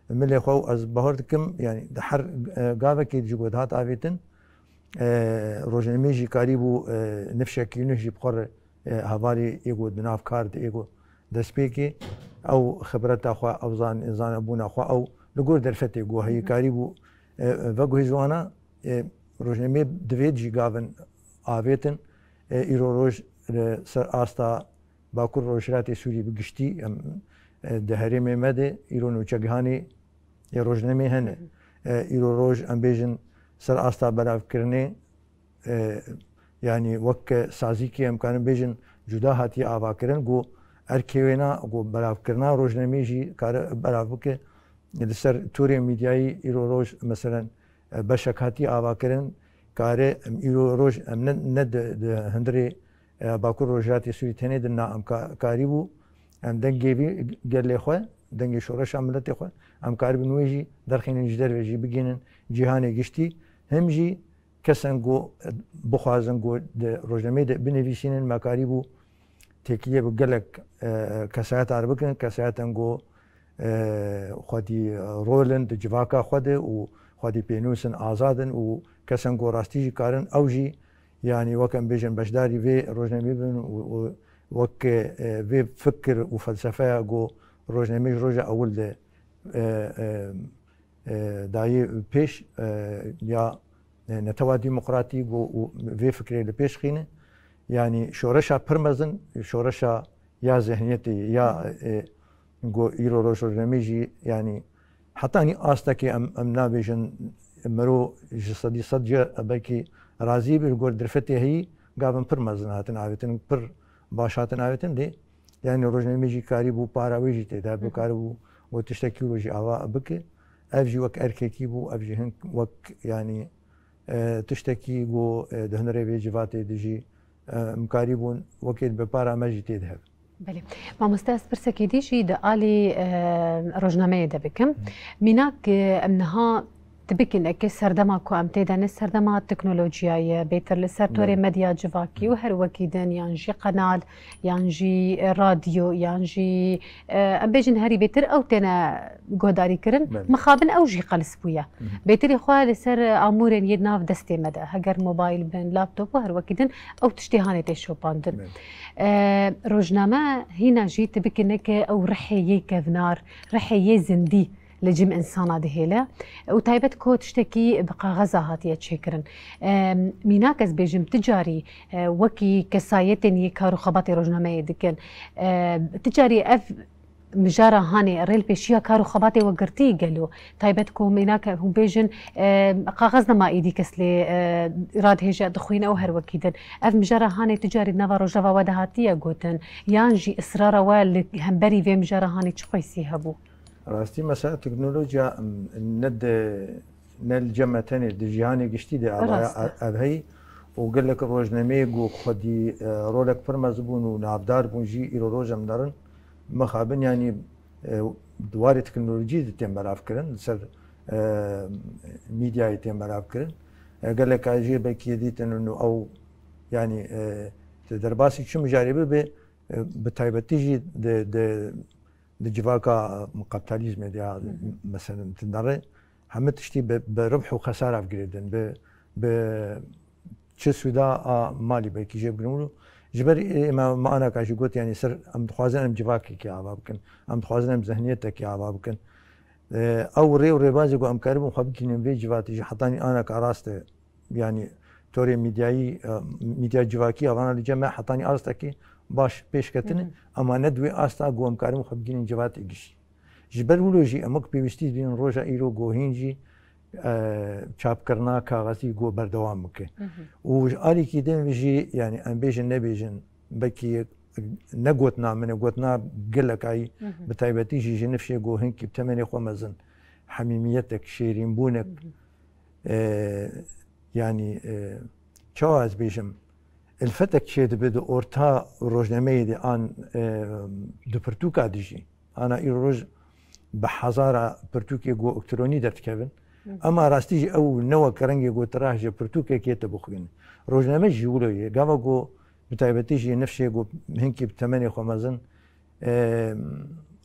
milê xwe û ez bahor dikim, yanî di her, e, gavekê jî ku dihat avêtin, e, rojnemê jî karîbû, e, nifşekî nû jî bi xwe re e, hevalê ê ku di nav kar de ê ku destpêkê ew xibreta xwe, ew zan-, zanebûna xwe ew li gor derfetê ku heyî karîbû, e, veguhê ji wana, e, rojnameyê divê jî gavin avêtin, e, îro roj li ser asta Bakur Rojhilatê Sûrî bi giştî, em, e, di herêmê me de îro nûçegihanê, e, rojnameyê hene. E, îro roj em bêjin ser asta belavkirinê, e, yanî wek sazîkî em karin bêjin cuda hatiye avakirin, ku erkê wêna, ku belavkirina rojnameyê jî kare belav bike. Li ser torê mîdyayî îro roj, meselen, e, beşek hatiye avakirin, kare em îro roj em ne, ne di, di hundirê, e, Bakur Rojhilatê Sûrî tenê di na em ka-, karîbû em dengê vî gelê xwe, dengê şoreşa miletê xwe, em karibin wê jî derxînin ji derve jî bigihînin cîhanê giştî. Him jî kesên ku bixwazin ku di rojnameyê de binivîsînin, me karîbû têkiliyê bi gelek, e, kesayeta re bikin, kesayetên ku, e, xwedî rol in di civaka xwe de û xwedî pênûs in, azad in û kesên ku rastî jî karin ew jî, yanî wek em bêjin beşdarî vê rojnameyê bin û, û wek, e, vê fikir û felsefeya ku rojnameyê ji roja ewil de, e, e, e, dayê pêş, e, ya, e, netewa demokratîk û, û vê fikrê li pêş xîne. Yanî şoreşa pir mezin, şoreşa ya zihniyetê, ya, e, ku îro roj rojnameyê jî, yanî hetanî astekê em, em nabêjin mero ji sedî sed jê belkî razî bî, li gor derfetê heyî gavin pir mezin hatin avêtin, pir baş hatin avêtin dê. Yanî rojnameyê jî karîbû para wê jî tê de, Hı hı. bikaribû û tiştekî wilo jî ava bike. Ev jî wek erkekî bû, ev jî hin wek, yanî, e, tiştekî ku, e, di hundirê vê civatê de jî, e, em karîbûn wekê bi para me jî tê de hebe. Belê. Mamoste, ez pirsekê dî jî di alî, e, rojnameyê de bikim. Hı. Mînak, e, em niha dibikin eke serdema ku em tê de ne serdema teknolojiya ye, bêtir li ser torê Belê. medya civakî û Hı. her wekî din yan jî qenal, yan jî, e, radyo, yan jî, e, em bêjin herî bêtir ew têne guhdarî kirin. Belê. Mixabin ew jî qels bûye. Hı hı. Bêtirî xwe li ser amûrên yê nav destê me de, heger mobayl bin, laptop û her wekî din, ew tiştê hanê tê şopandin. Belê. E, rojname hîna jî tu bikî neke ew rihê yê kevnar, rihê yê zindî li cem însana dihêle û taybet ku tiştekî bi kaxeza hatiye çêkirin. E, mînak ez bêjim, ti carî, e, wekî kesayetên yê kar û xebatê rojnameyê dikin, e, ti carî ev mijara hanê rê li pêşiya kar û xebatê we girtî gelo? Taybet ku mînak hûn bêjin, e, kaxez nema êdî kes lê, e, radihêje, dixwîne û her wekî din. Ev mijara hanê ti carî di nava rojeva we de hatiye gotin? Yan jî israra we li hemberî vê mijara hanê çi qeysî hebû? Rastî mesela teknolojiya, em, ne di, ne li cem me tenê, di cîhanê giştî de ava Rast e. ev heyî û gelek rojnameyê ku xwedî, e, rolek pir mezin bûn û navdar bûn jî îro roj em nerin. Mixabin, yanî, e, di warê teknolojiyê de tên belavkirin, li ser, e, mîdyayê tên belavkirin. E, geleka jê belkî yê dîtin û ew, yanî, e, tu derbasî çi mijarê bibe, e, bi taybetî jî di, di, di civaka, e, kapîtalîzmê de ya, Hı hı. meselen, tu nere hemî tiştî bi, bi ribh û xesara girêdin, bi, bi çi sûda a malî belkî jê bigirin. Ji ber ê me, me anaka jî got, yanî ser em dixwazin em civakekê ava bikin, em dixwazin em zihniyetekê ava bikin. E, ew rê û rêbazê ku em karibin xwe bigihînin vê civatê jî hetanî anaka rast e. Yanî torê mîdyayî, e, mîdya civakî ya vana li cem me hetanî astekî baş pêş ketine, Hı hı. ama ne di wê asta ku em karin xwe bigihînin civatê giştî. Ji ber wilo jî em wek pêwîstî dibînin roja îro ku hîn jî, e, çapkirina kaxezî ku berdewam bike. Hı hı. Û ji alîkî din jî, yanî em bêjin nebêjin, belkî ne gotina min e, gotina gelekayî, bi taybetî jî ji nifşê ku hinkî bi temenê xwe mezin, hemîmiyetek, şêrînbûnek, e, yanî, e, çawa ez bêjim, ilfetek çêdibe di orta rojnameyê de an, e, di pirtûka de jî. Ana îro roj bi hezara pirtûkê ku elektronî derdikevin. Ema rastî jî ew ne weke rengê ku tu rahêje pirtûkekê tu bixwînî. Rojname jî wilo ye. Gava ku bi taybetî jî nifşê ku hinkî bi temenê xwe mezin, e,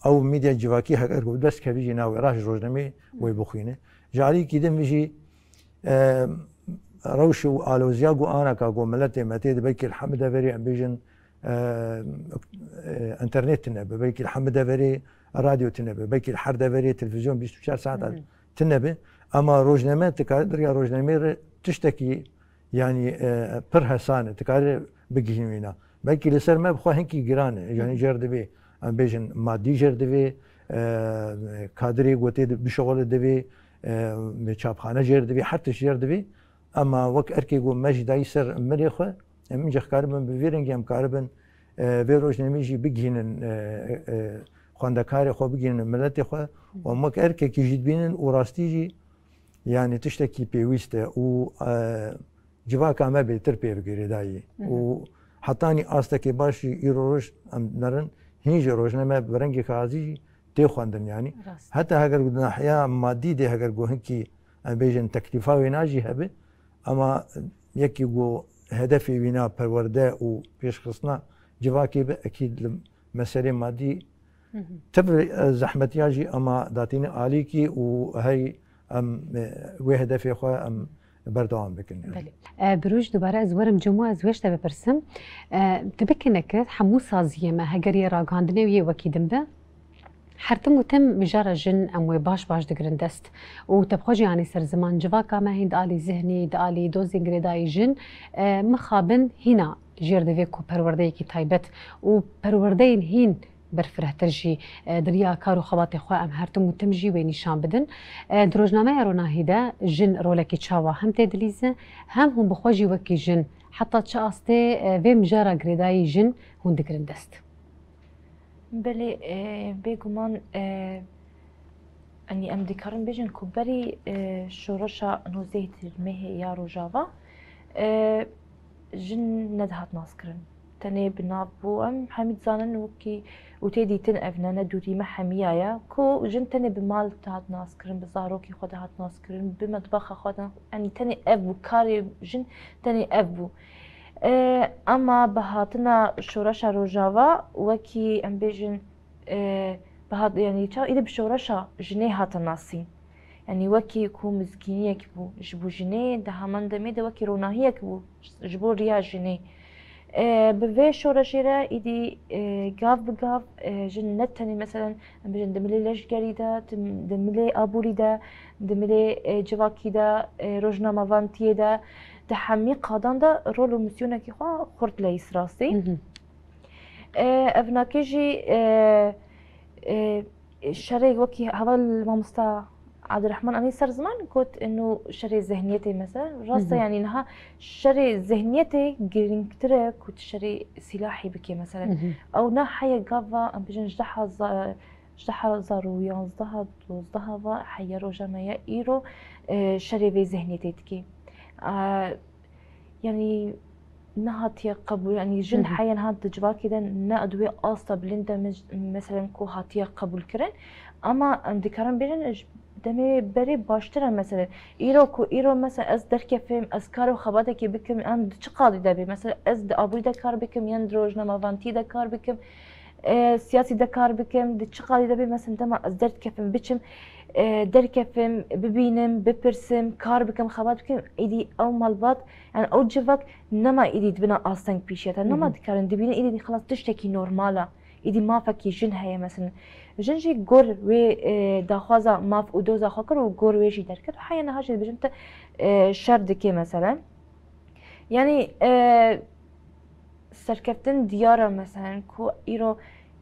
ew medya civakî heger ku dest kevî jî navê rah ji rojnamê wê bixwîne. Ji alîkî din jî, e, rewş û aloziya ku anaka ku miletê me tê de belkî li hemî deverê em bêjin, e, e, înternet tune be, belkî li hemî deverê radyo tune be, belkî li her deverê televîzyon bîst û çar saet tune be. Ema rojname, tu karî di riya rojnameyê re tiştekî, yanî, e, pir hesan e, tu karî bigihînî wîna. Belkî li ser me bi xwe hinkî giran e, yanî jêr divê, em bêjin madî jêr divê, e, kadirê ku tê de bişuxule divê, e, çapxane jêr divê, her tişt jêr divê. Ema wek erkê ku me jî dayî ser milê xwe, em înce karibin bi vî rengî em karibin, e, vê rojnameyê jî bigihînin, e, e, xwendekarê xwe bigihînin miletê xwe. Û em wek erkekî jî dibînin û rastî jî, yanî tiştekî pêwîst e û, e, civaka me bêtir pê bi girêdayî. Û hetanî astekê baş jî îro roj em dinerin, hîn jî rojname bi rengê kagazî jî tê xwendin yanî. Rast. Heta heger ku di nahiya madî de heger ku hinkî, em bêjin, teklîfa wêna jî hebe, ema yekî ku hedefê wîna perwerde û pêşxistina civakê be, ekîd li meselê madî tev, e, zehmetiya jî, ema datîne alîkî û hey em, e, wê hedefê xwe em berdewam bikin. Belê. E, Birûj, dubare ez werim cem we, ez wê ji te bipirsim. E, tu bikine ki hemû saziyê me heger yê ragihandinê û yê wekî din be, her tim û tim mijara jin em wê baş baş digirin dest. Û te bi xwe jî anî ser ziman, civaka me hîn di alî zihnî, di alî dozên girêdayî jin, e, mixabin hîna jêr divê ku perwerdeyekî taybet û perwerdeyên hîn berfirehtir jî, e, di riya kar û xebatê xwe em her tim û tim jî wê nîşan bidin. E, di rojnameya Ronahî de jin rolekî çawa hem tê dilîze, hem hûn bi xwe jî wekî jin heta çi astê, e, vê mijara girêdayî jin hûn digirin dest? Belê, e, bêguman, e, Yanî em dikarin bêjin ku berî, e, şoreşa nozdehê Tîrmehê ya Rojava, e, jin nedihat naskirin. Tenê bi nav bû. Em hemî dizanin wekî û tê dîtin ev ne, ne dûrî me hemiya ye ku jin tenê bi mal dihat naskirin, bi zarokê xwe dihat naskirin, bi metbaxa xwe dihat, yanî tenê ev bû, karê jin tenê ev bû. E, ema bi hatina şoreşa Rojava wekî em bêjin, e, bi hat-, yanî çawa îdî bi şoreşa jinê hate nasîn. Yanî wekî ku mizgîniyek bû ji bo jinê, di heman demê de wekî ronahiyek bû ji bo riya jinê. E, bi vê şoreşê re îdî, e, gav bi gav, e, jin ne tenê, meselen, em bêjin di milê leşgerî de, di, di milê aborî de, di milê, e, civakî de, e, rojnamevantiyê de, di hemî qadan de rol û misyonekî xwe xurt leyîst rastî. E, ev nake jî, e, e, şerê wekî heval mamosta Abdurrahman anî ser ziman got, inu şerê zihniyetê mesela. Rast e, yanî niha şerê zihniyetê girîngtir e ku tu şerê sîlahî bikê mesela. Ew ne heye gava, em bêjin ji deha za-, ji deha hezar û yanzdeh dozdeha va heye roja me ye îro, e, şerê vê zihniyetê dikê. E, Yanî nehatiye qebûl, yanî jin heye niha di civakê de ne di wê asta bilind de me-, meselen ku hatiye qebûlkirin. Ama em dikarin bêjin ji demê berê baştir e meselen. Îro ku îro mesela ez derkefim, ez kar û xebatekê bikim, yan di çi qadî de bê? Mesela ez di aborî de kar bikim, yan di rojnamevantiyê de kar bikim, e, siyasî de kar bikim, di çi qadî de bê, mesela dema ez derdikefim biçim, e, derkefim, bibînim, bipirsim, kar bikim, xebat bikim, êdî ew malbat, yani ew civak nema êdî di bina asteng pêşiya te, nema dikarin dibînin, êdî xelas tiştekî normal e. Êdî mafekî jin heye, mesela. Jin jî gor wê, e, daxwaza maf û doza xwe kir û gor wê jî derket. Heya niha jî dibêjin te, e, şer dikê, mesela. Yani, e, serkeftin diyar e, meselen, ku îro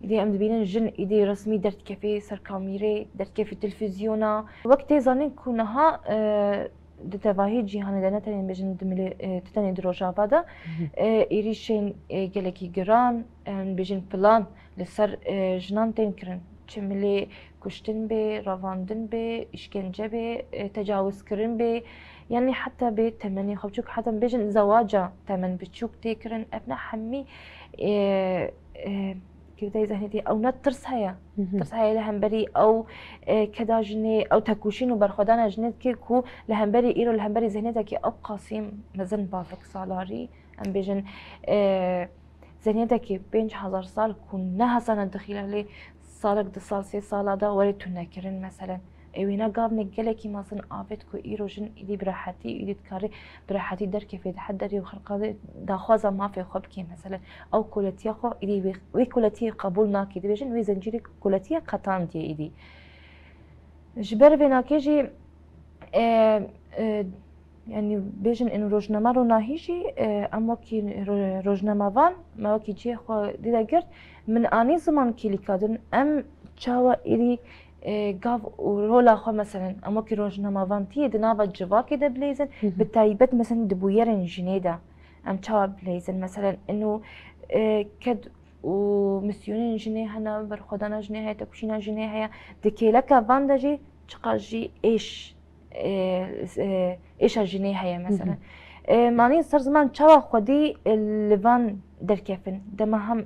îdî em dibînin jin îdî resmî derdikevê ser kamîrê, derdikevê televîzyona. Wek tê zanîn ku niha, e, Di tevahî cîhanê de, ne tenê bêjin di milê, e, di tenê di Rojava de, e, êrîşên, e, gelekî giran, em bêjin plan li ser, e, jinan tên kirin. Çi milê kuştin bê, revandin bê, îşkence bê, e, tecawizkirin bê, yanî heta bê temenê xwe biçûk, heta bêjin zewaca temen biçûk tê kirin. Ev ne hemî, e, e, girêdayî zehniyetê, ew ne tirs heye. Tirs heye li hemberî ew, e, keda jinê, ew tekoşîn û berxwedana jinê dike ku li hemberî îro, li hemberî zehniyetekî ew qasî mezin bavek salarî, em bêjin, e, zehniyetekî pênc hezar sal ku ne hesana dixîle lê salek, du sal, sê sala de were tunekirin meselen. Ê wêne gavnek gelekî mezin avêt ku îro jin êdî bi rehetî, êdî dikarî bi rehetî derkevê, dihe derê û xelqa daxwaza mafê xwe bike. Meselen, ew koletiya xwe êdî wê, wê koletiyê qebûl nake. Dibêjin wê zincîrê koletiya qetandiye êdî. Ji ber vênakê jî, e, e, yanî bêjin ên rojname ronahî jî, e, em wekî ro-, rojnamevan, me wekî cihê xwe dî de girt, min anî ziman kêlîka din, em çawa êdî, e, gav û rola xwe, meselen, em wekî rojnamevantiyê di nava civakê de bileyzin, bi taybet, meselen, di bûyerên jinê de em çawa bileyzin, meselen, ino, e, ked û misyonên jinê hene, berxwedana jinê heye, tekoşîna jinê heye. Di kêleka van de jî çiqas jî êş, e, e, êşa jinê heye, meselen. E, manî ser ziman çawa xwedî, e, li van derkefin. Dema hem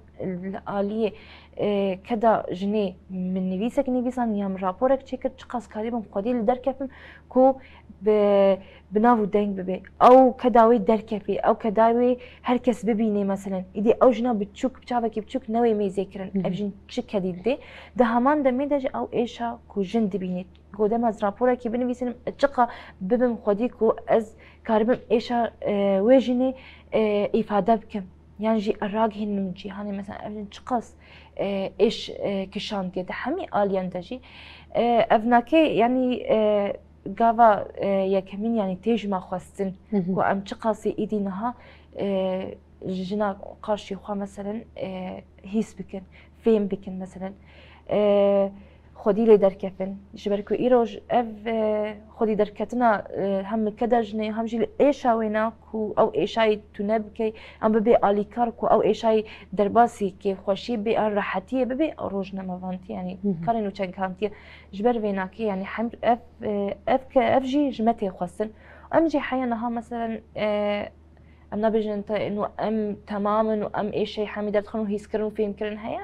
li aliyê, e, keda jinê min nivîsek nivîsan ya min raporek çêkir, çiqas karîbim xwedî li derkefim ku bi, bi nav û deng bibe. Ew keda wê derkefê, ew keda wê her kes bibîne, meselen. Îdî ew jina biçûk, bi çavekî biçûk newê mêzê kirin. Ev jin çi kedî didê? Di heman demê de jî ew êşa ku jin dibîne. Ku dema ez raporekî binivîsînim, çiqa bibim xwedî ku ez karibim êşa, e, wê jinê, e, îfade bikim. Yan jî ragihînim cîhanê, mesela, ev jin çiqas, e, êş, e, kişandiye di hemî aliyan de jî. E, ev nake, yanî, e, gava, e, yekemîn, yanî tê ji me xwestin ku em çiqasî îdî niha, e, jina qarşî xwe, meselen, e, hîs bikin, fêm bikin, meselen. E, xwedî lê derkefin. Ji ber ku îroj ev, e, xwedî derketina, e, hem li keda jinê, hem jî li êşa wêna ku ew êşayî tune bike, em bibe alîkar ku ew êşayî derbasî kêfxweşiyê bê, an rehetiyê bibe, rojnamevantî, yanî karê nûçenkantiyê. Ji ber vênakê, yanî hem ev, e, ev ke, ev jî ji me tê xwestin. Em jî heya niha, meselen, e, em nabêjin te, ino em temam in û em êşeyê hemî derdixin û hîskirin û fêmkirin heye,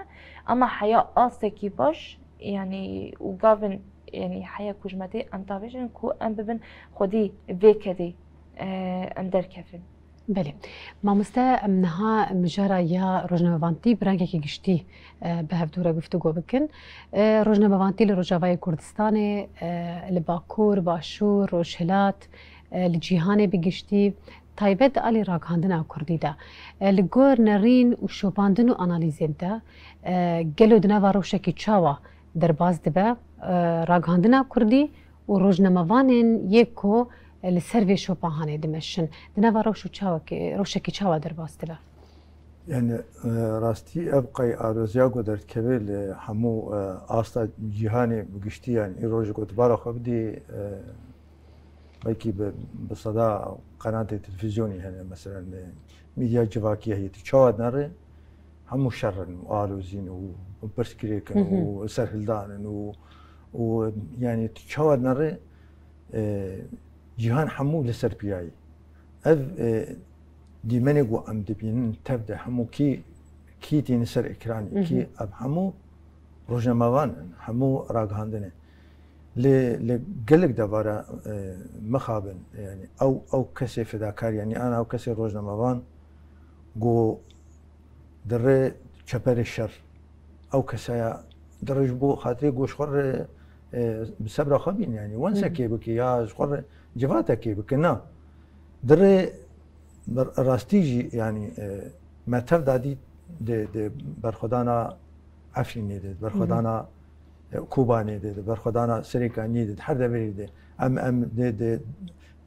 ema heya astekî baş, yanî û gavin, yanî heya ku ji me tê, em tabêjin ku em bibin xwedî vê kedê, e, em derkevin. Belê. Mamoste, em niha mijara ya rojnamevantî bi rengekî giştî, e, bi hevdû re guftûgo bikin. E, rojnamevantî li Rojavayê Kurdistanê, e, li Bakur, Başûr, Rojhilat, e, li cîhanê bi giştî, taybet di alî ragihandina kurdî de. E, li gor nerîn û şopandin û analîzên te, e, gelo di nava rewşekî çawa derbas dibe, e, ragihandina kurdî û rojnamevanên yê ku, e, li ser vê şopa hanê dimeşin, di nava rewş û çawekî, rewşekî çawa derbas dibe? Yani, e, rastî ev qey aroziya ku derdikeve li hemû, e, asta cîhanê bi giştî, yani îro ji ku dibara xwe bidî, e, belkî bi, bi seda qenatê televîzyonî hene, meselen, e, medya civakî heye, tu çawa dinere, hemû şer in û alozîn û pirsgirêk in û serhildan in û, û, yani, tu çawa dinere, e, cîhan hemû li ser piyayî. Ev, e, dîmenê ku em dibînin tev de hemû kî, kî tînin ser ekranê, kî, ev hemû rojnamevan in, hemû ragihandin e. Lê li gelek devara, e, mixabin, yani ew, ew kesê fedakar, yani ana ew kesê rojnamevan ku di rê çeperê şer, ew kesaya di rê ji bo xatirê ku ji xwe re, e, bi sebra xwe bîn, yani wensekê bike ya ji xwe re civatekê bike, na. Di rê Bi rastî jî, yanî, e, me tev da dît di, di berxwedana Efrînê de, di berxwedana, e, Kobanê de, di berxwedana Serêkaniyê de, di her deverê de. Em, em di, di,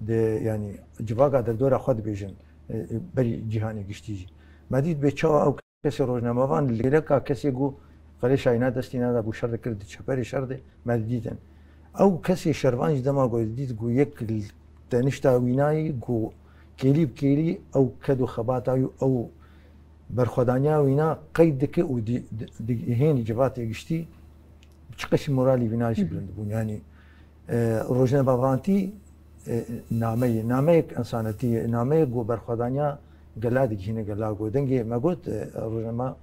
di, yanî civaka derdora xwe dibêjin, e, e, berî cîhanê giştî jî. Me dît bê çawa ew kesê rojnamevan li gereka kesê ku qirêşayî na destî nada bû şer dikir di çeperê şer de me didîtin. Ew kesê şervan jî dema ku didît ku yek li tenişta wînayî ku kêlî bi kêlî ew ked û xebata wî û ew berxwedaniya wîna qeyd dike û di-, di-, digihênî civatê giştî çi qeşî moralî wîna jî bilind bûn. Yanî, e, rojnamevantî, e, nameyê, nameyek însanetî ye, nameyek ku berxwedaniya gela digihîne gela ku dengê me got, e, rojnama,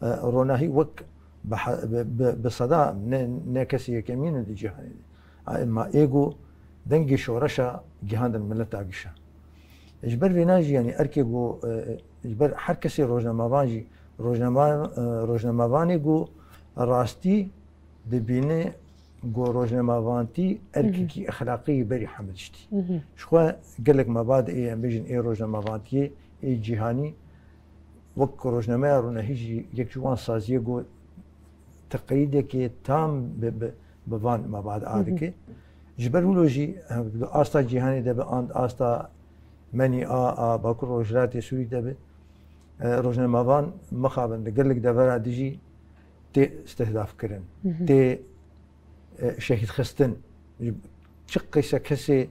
e, ronahî wek bi he-, bi, bi, bi seda ne, ne kesê yekemîn in di cîhanê de. A, ma ê ku dengê şoreşa gihandin mileta gişa. Ji ber vêna jî, yanî erkê ku, e, ji ber her kesê rojnamevan jî, rojnama-, e, rojnamevanê ku rastî dibîne ku rojnamevantî erkekî exlaqî berî hemî tiştî. Ji xwe gelek mebad ê, em bêjin, ê rojnamevantiyê, ê cîhanî, wek rojnameya ronahî jî yek ji wan saziyê ku teqeyîdekê tam bi, bi, bi van mebad a dike. Ji ber wilo jî, em, di asta cîhanê de be, an asta menî a, a Bakur Rojhilatê Sûrî de be, e, rojnamevan mixabin di gelek devera dijî tê istihdafkirin, tê, e, şehîdxistin. Çi qîse kesê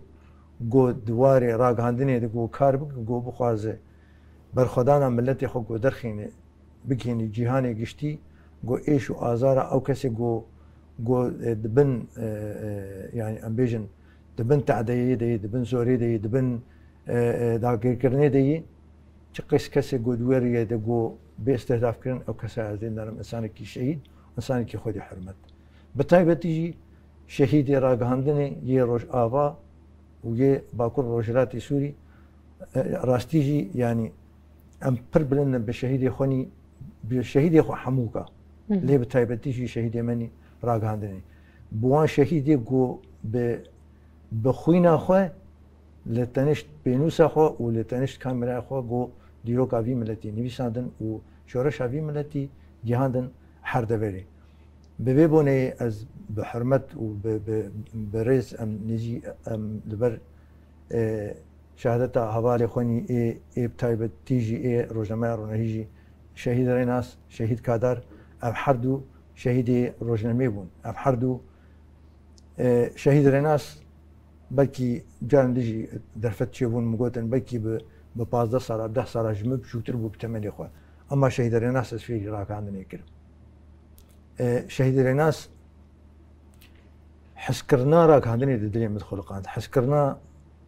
ku di warê ragihandinê de ku kar bike, ku bixwaze berxwedana miletê xwe ku derxîne, bigihînî cîhanê giştî, ku êş û azara ew kesê ku, ku, e, di bin, e, e, yanî em bêjin, di bin tehdeyê de yê, di bin zorê de yê, di bin, e, e, dagirkirinê de yê, çi qîs kesê ku di wê riyê de ku bê istihdafkirin, ew kesa ez dê nerim, insanekî şehîd, insanekî xwedî hurmet. Bi taybetî jî şehîdê ragihandinê yê Rojava û yê Bakur Rojhilatê Sûrî, e, rastî jî, yanî em pir bilind in bi şehîdê xwe nî, bi şehîdê xwe hemûka. Lê bi taybetî jî şehîdê me nî ragihandinê. Bi wan şehîdê ku bi, bi xwîna xwe li tenişt pênûsa xwe û li tenişt kameraya xwe ku dîroka vî miletî nivîsandin û şoreşa vî miletî gihandin her deverê. Bi vê boneyê ez bi hurmet û bi, bi, bi rêz em nêzî em li ber, e, şehadeta hevalê xwe nî ê, ê bi taybetî jî ê rojnameya ronahî jî şehîd Rênas, şehîd Kadar, ev her du şehîdê rojnameyê bûn. Ev her du, e, şehîd Rênas belkî carên din jî derfet çêbûn, min gotin belkî bi, bi pazdeh sala, deh sala ji min biçûktir bû bi temenê xwe. Ema şehîd Rênas ez fêrî ragihandinê kirim. E, şehîd Rênas hezkirina ragihandinê di dilê min dixuliqand. Hezkirina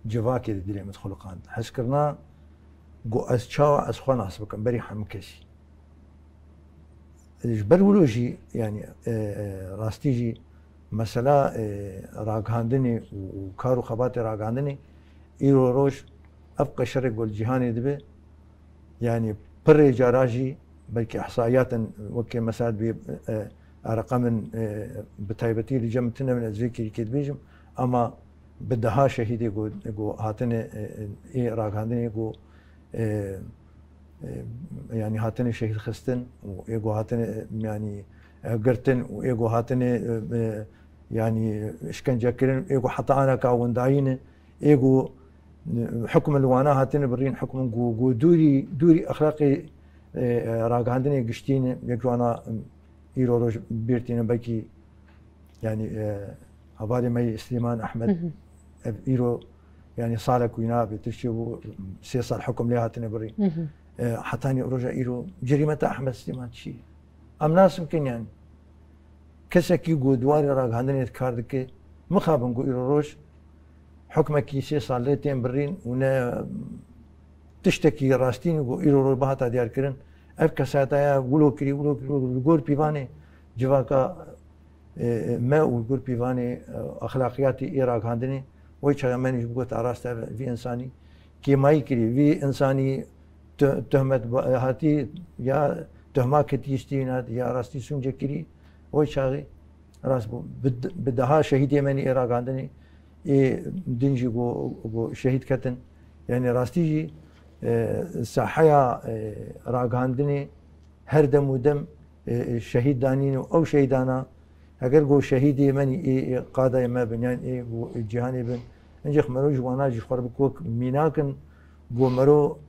civakê di dilê min dixuliqand. Hezkirina ku ez çawa ez xwe nas bikim berî hemû kesî. Ji ber wilo jî, yanî, e, e, rastî jî mesela, e, ragihandinê û, û kar û xebatê ragihandinê îro roj ev qeşerê ku li cîhanê dibe, yanî pirê cara jî belkî ihsaiyatin wekê mesela dibê, e, e, reqemin, e, bi taybetî li cem tune bin ez vê kêrîkê dibêjim, ema bi deha şehîdê ku, ku hatine, e, e, ê ragihandinê ku, e, e, yanî hatine şehîd xistin û ê ku hatine, e, yanî, e, girtin û ê ku hatine, e, e, yanî işkence kirin, ê ku heta aneka windayî ne, ê ku, e, hukm li wana hatine birîn, hukm ku, ku dûrî, dûrî exlaqê, e, e, ragihandinê giştî ne, yek ji wana, e, îro roj bîr tîne belkî Yanî, e, hevalê me yê Slîman Ehmed, ev îro, yanî salek wîna bê, tiştê bû, sê sal hukm lê hatine birî. E, hetanî roja îro cerîmeta Ehmed Slîman çi ye? Em nas bikin yanî. Kesekî ku di warê ragihandinê de kar dike, mixabin ku îro roj hukmekî sê sal lê tên birîn û ne tiştekî rastî ne ku îro roj bihata diyarkirin. Ev kesayeta ya wilo kirî, wilo kirî, wilo kirî, li gor pîvanê civaka e, me û li gor pîvanê, e, exlaqiyatê ê ragihandinê, wê çaxê me nî ji bigot a rast e, vî însanî kêmayî kirî, vî însanî tu-, tuhmet ba-, hatî ya tuhma ketî stînat ya rastî sûnce kirî, wê çaxê rast bû. Bi, bi deha şehîdê me nî ê ragihandinê, ê din jî ku, ku şehîd ketin. Yanî rastî jî, e, saheya, e, ragihandinê her dem û dem, e, e, şehîd danîn û ew şehîdana, heger ku şehîdê me nî ê, ê qadayê me bin, yan ê ku cîhanê bin, hincîx mero ji wana jî xwe re bi wek mînak in, ku mero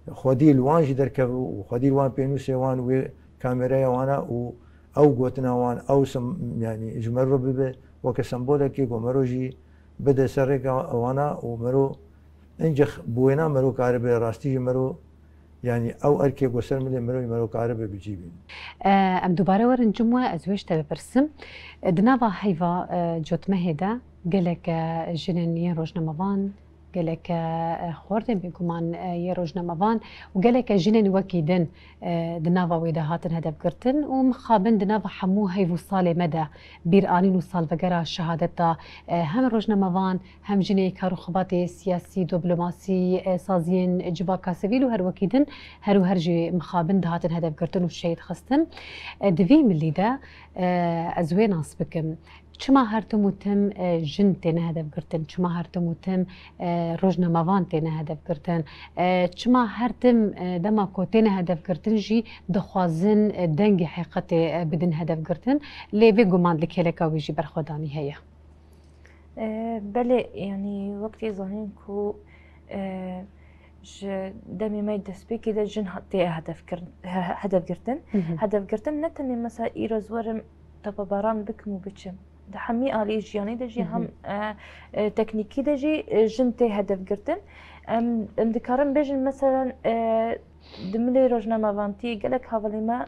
xwedî li wan jî derkeve û xwedî li wan pênûsê wan wê kameraya wana û ew gotina wan, ew sem-, yanî ji mero bibe weke sembolekê, ku mero jî bide ser rêka wana û mero Încex bi wêna mero karibe, rastî jî mero, yanî ew erkê ku ser milê mero, mero karibe bi cî bîn. Em dubare werin cim we, ez wê ji te bipirsim. Di nava heyva cotmehê de gelek jinên yên rojnamevan, gelek xortên bêguman yê rojnamevan û gelek jinên wekî din di nava wê de hatin hedefgirtin û mixabin di nava hemû heyv û salê me de bîranîn û salvegera şehadeta hem rojnamevan, hem jinê kar û xebatê siyasî, diplomasî, saziyên civaka sivîl û her wekî din her û her jî mixabin dihatin hedefgirtin û şehîd xistin. Di vî milî de ez wê nas bikim. Çima her tim û tim jin têne hedefgirtin? Çima her tim û tim rojnamevan têne hedefgirtin? Çima her tim dema ku têne hedefgirtin jî dixwazin dengê heqîqetê bidin hedefgirtin? Lê vê guman li kêleka wî jî berxwedanî heye. Belê, yanî wek tê zanîn ku ji demê me destpêkê de jin tê hedefgirtin. Hedefgirtin ne tenê mesela îro ez werim tepebaran bikim û biçim. Di hemî aliyê jiyanê de jî hem teknîkî de jî jin tê hedefgirtin. Em, em dikarin bêjin, meselen, di milê rojnamevantiyê gelek hevalê me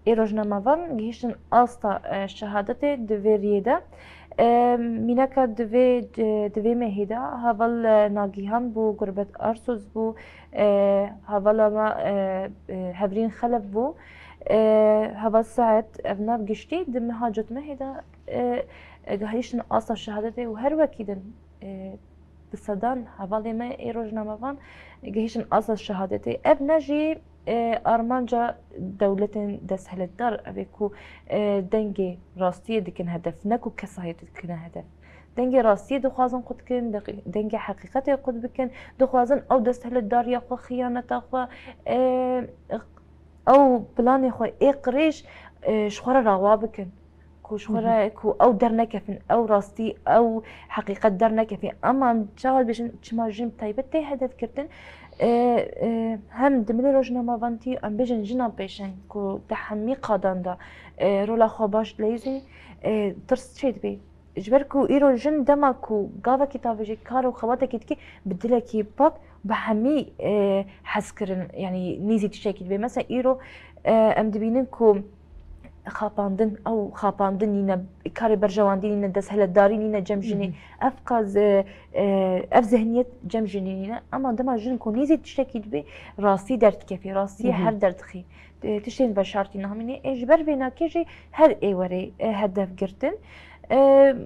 ê rojnamevan gihîştin asta şehadetê di vê riyê de. Mînaka di vê, di vê mehê de heval Nagîhan bû, Gurbet Arsuz bû, hevala me Hevrîn Xelef bû, heval Seed, ev nav giştî di meha cotmehê de gihîştin asta şehadetê û her wekî din bi sedan hevalê me ê rojnamevan gihîştin asta şehadetê. Ev ne jî armanca dewletên desthilatdar ev ê ku dengê rastiyê dikin hedef, ne ku kesayetî dikine hedef. Dengê rastiyê dixwazin qut bikin, dengê heqîqetê qut bikin, dixwazin ew desthilatdariya xwe, xiyaneta xwe, ew planê xwe ê qirêj ji xwe re rawa bikin. Ku ji xwe re ku ew dernekefin, ew rastî, ew heqîqet dernekefin. Ema em çawa dibêjin, çima jin bi taybet tê hedefgirtin? Hem di milê rojnamevantî em bêjin jina pêşeng ku di hemî qadan de rola xwe baş dileyîzî, tirs çêdibê. Ji ber ku îro jin dema ku gavekî tavêjê kar û xebatekî dike, bi dilekî pak, bi hemî hezkirin, yanî nêzî tiştekî dibê. Mesela îro em dibînin ku xapandin, ew xapandin nîne, karê berjewendî nîne, desthilatdarî nîne cem jinê. Ev qaz, ev zihniyet cem jinê nîne. Ema dema jin ku nêzî tiştekî dibê, rastî derdikefê, rastiyê her derdixî. Tiştên veşartî namînê. Ê ji ber vê nakê jî her ê werê hedef girtin.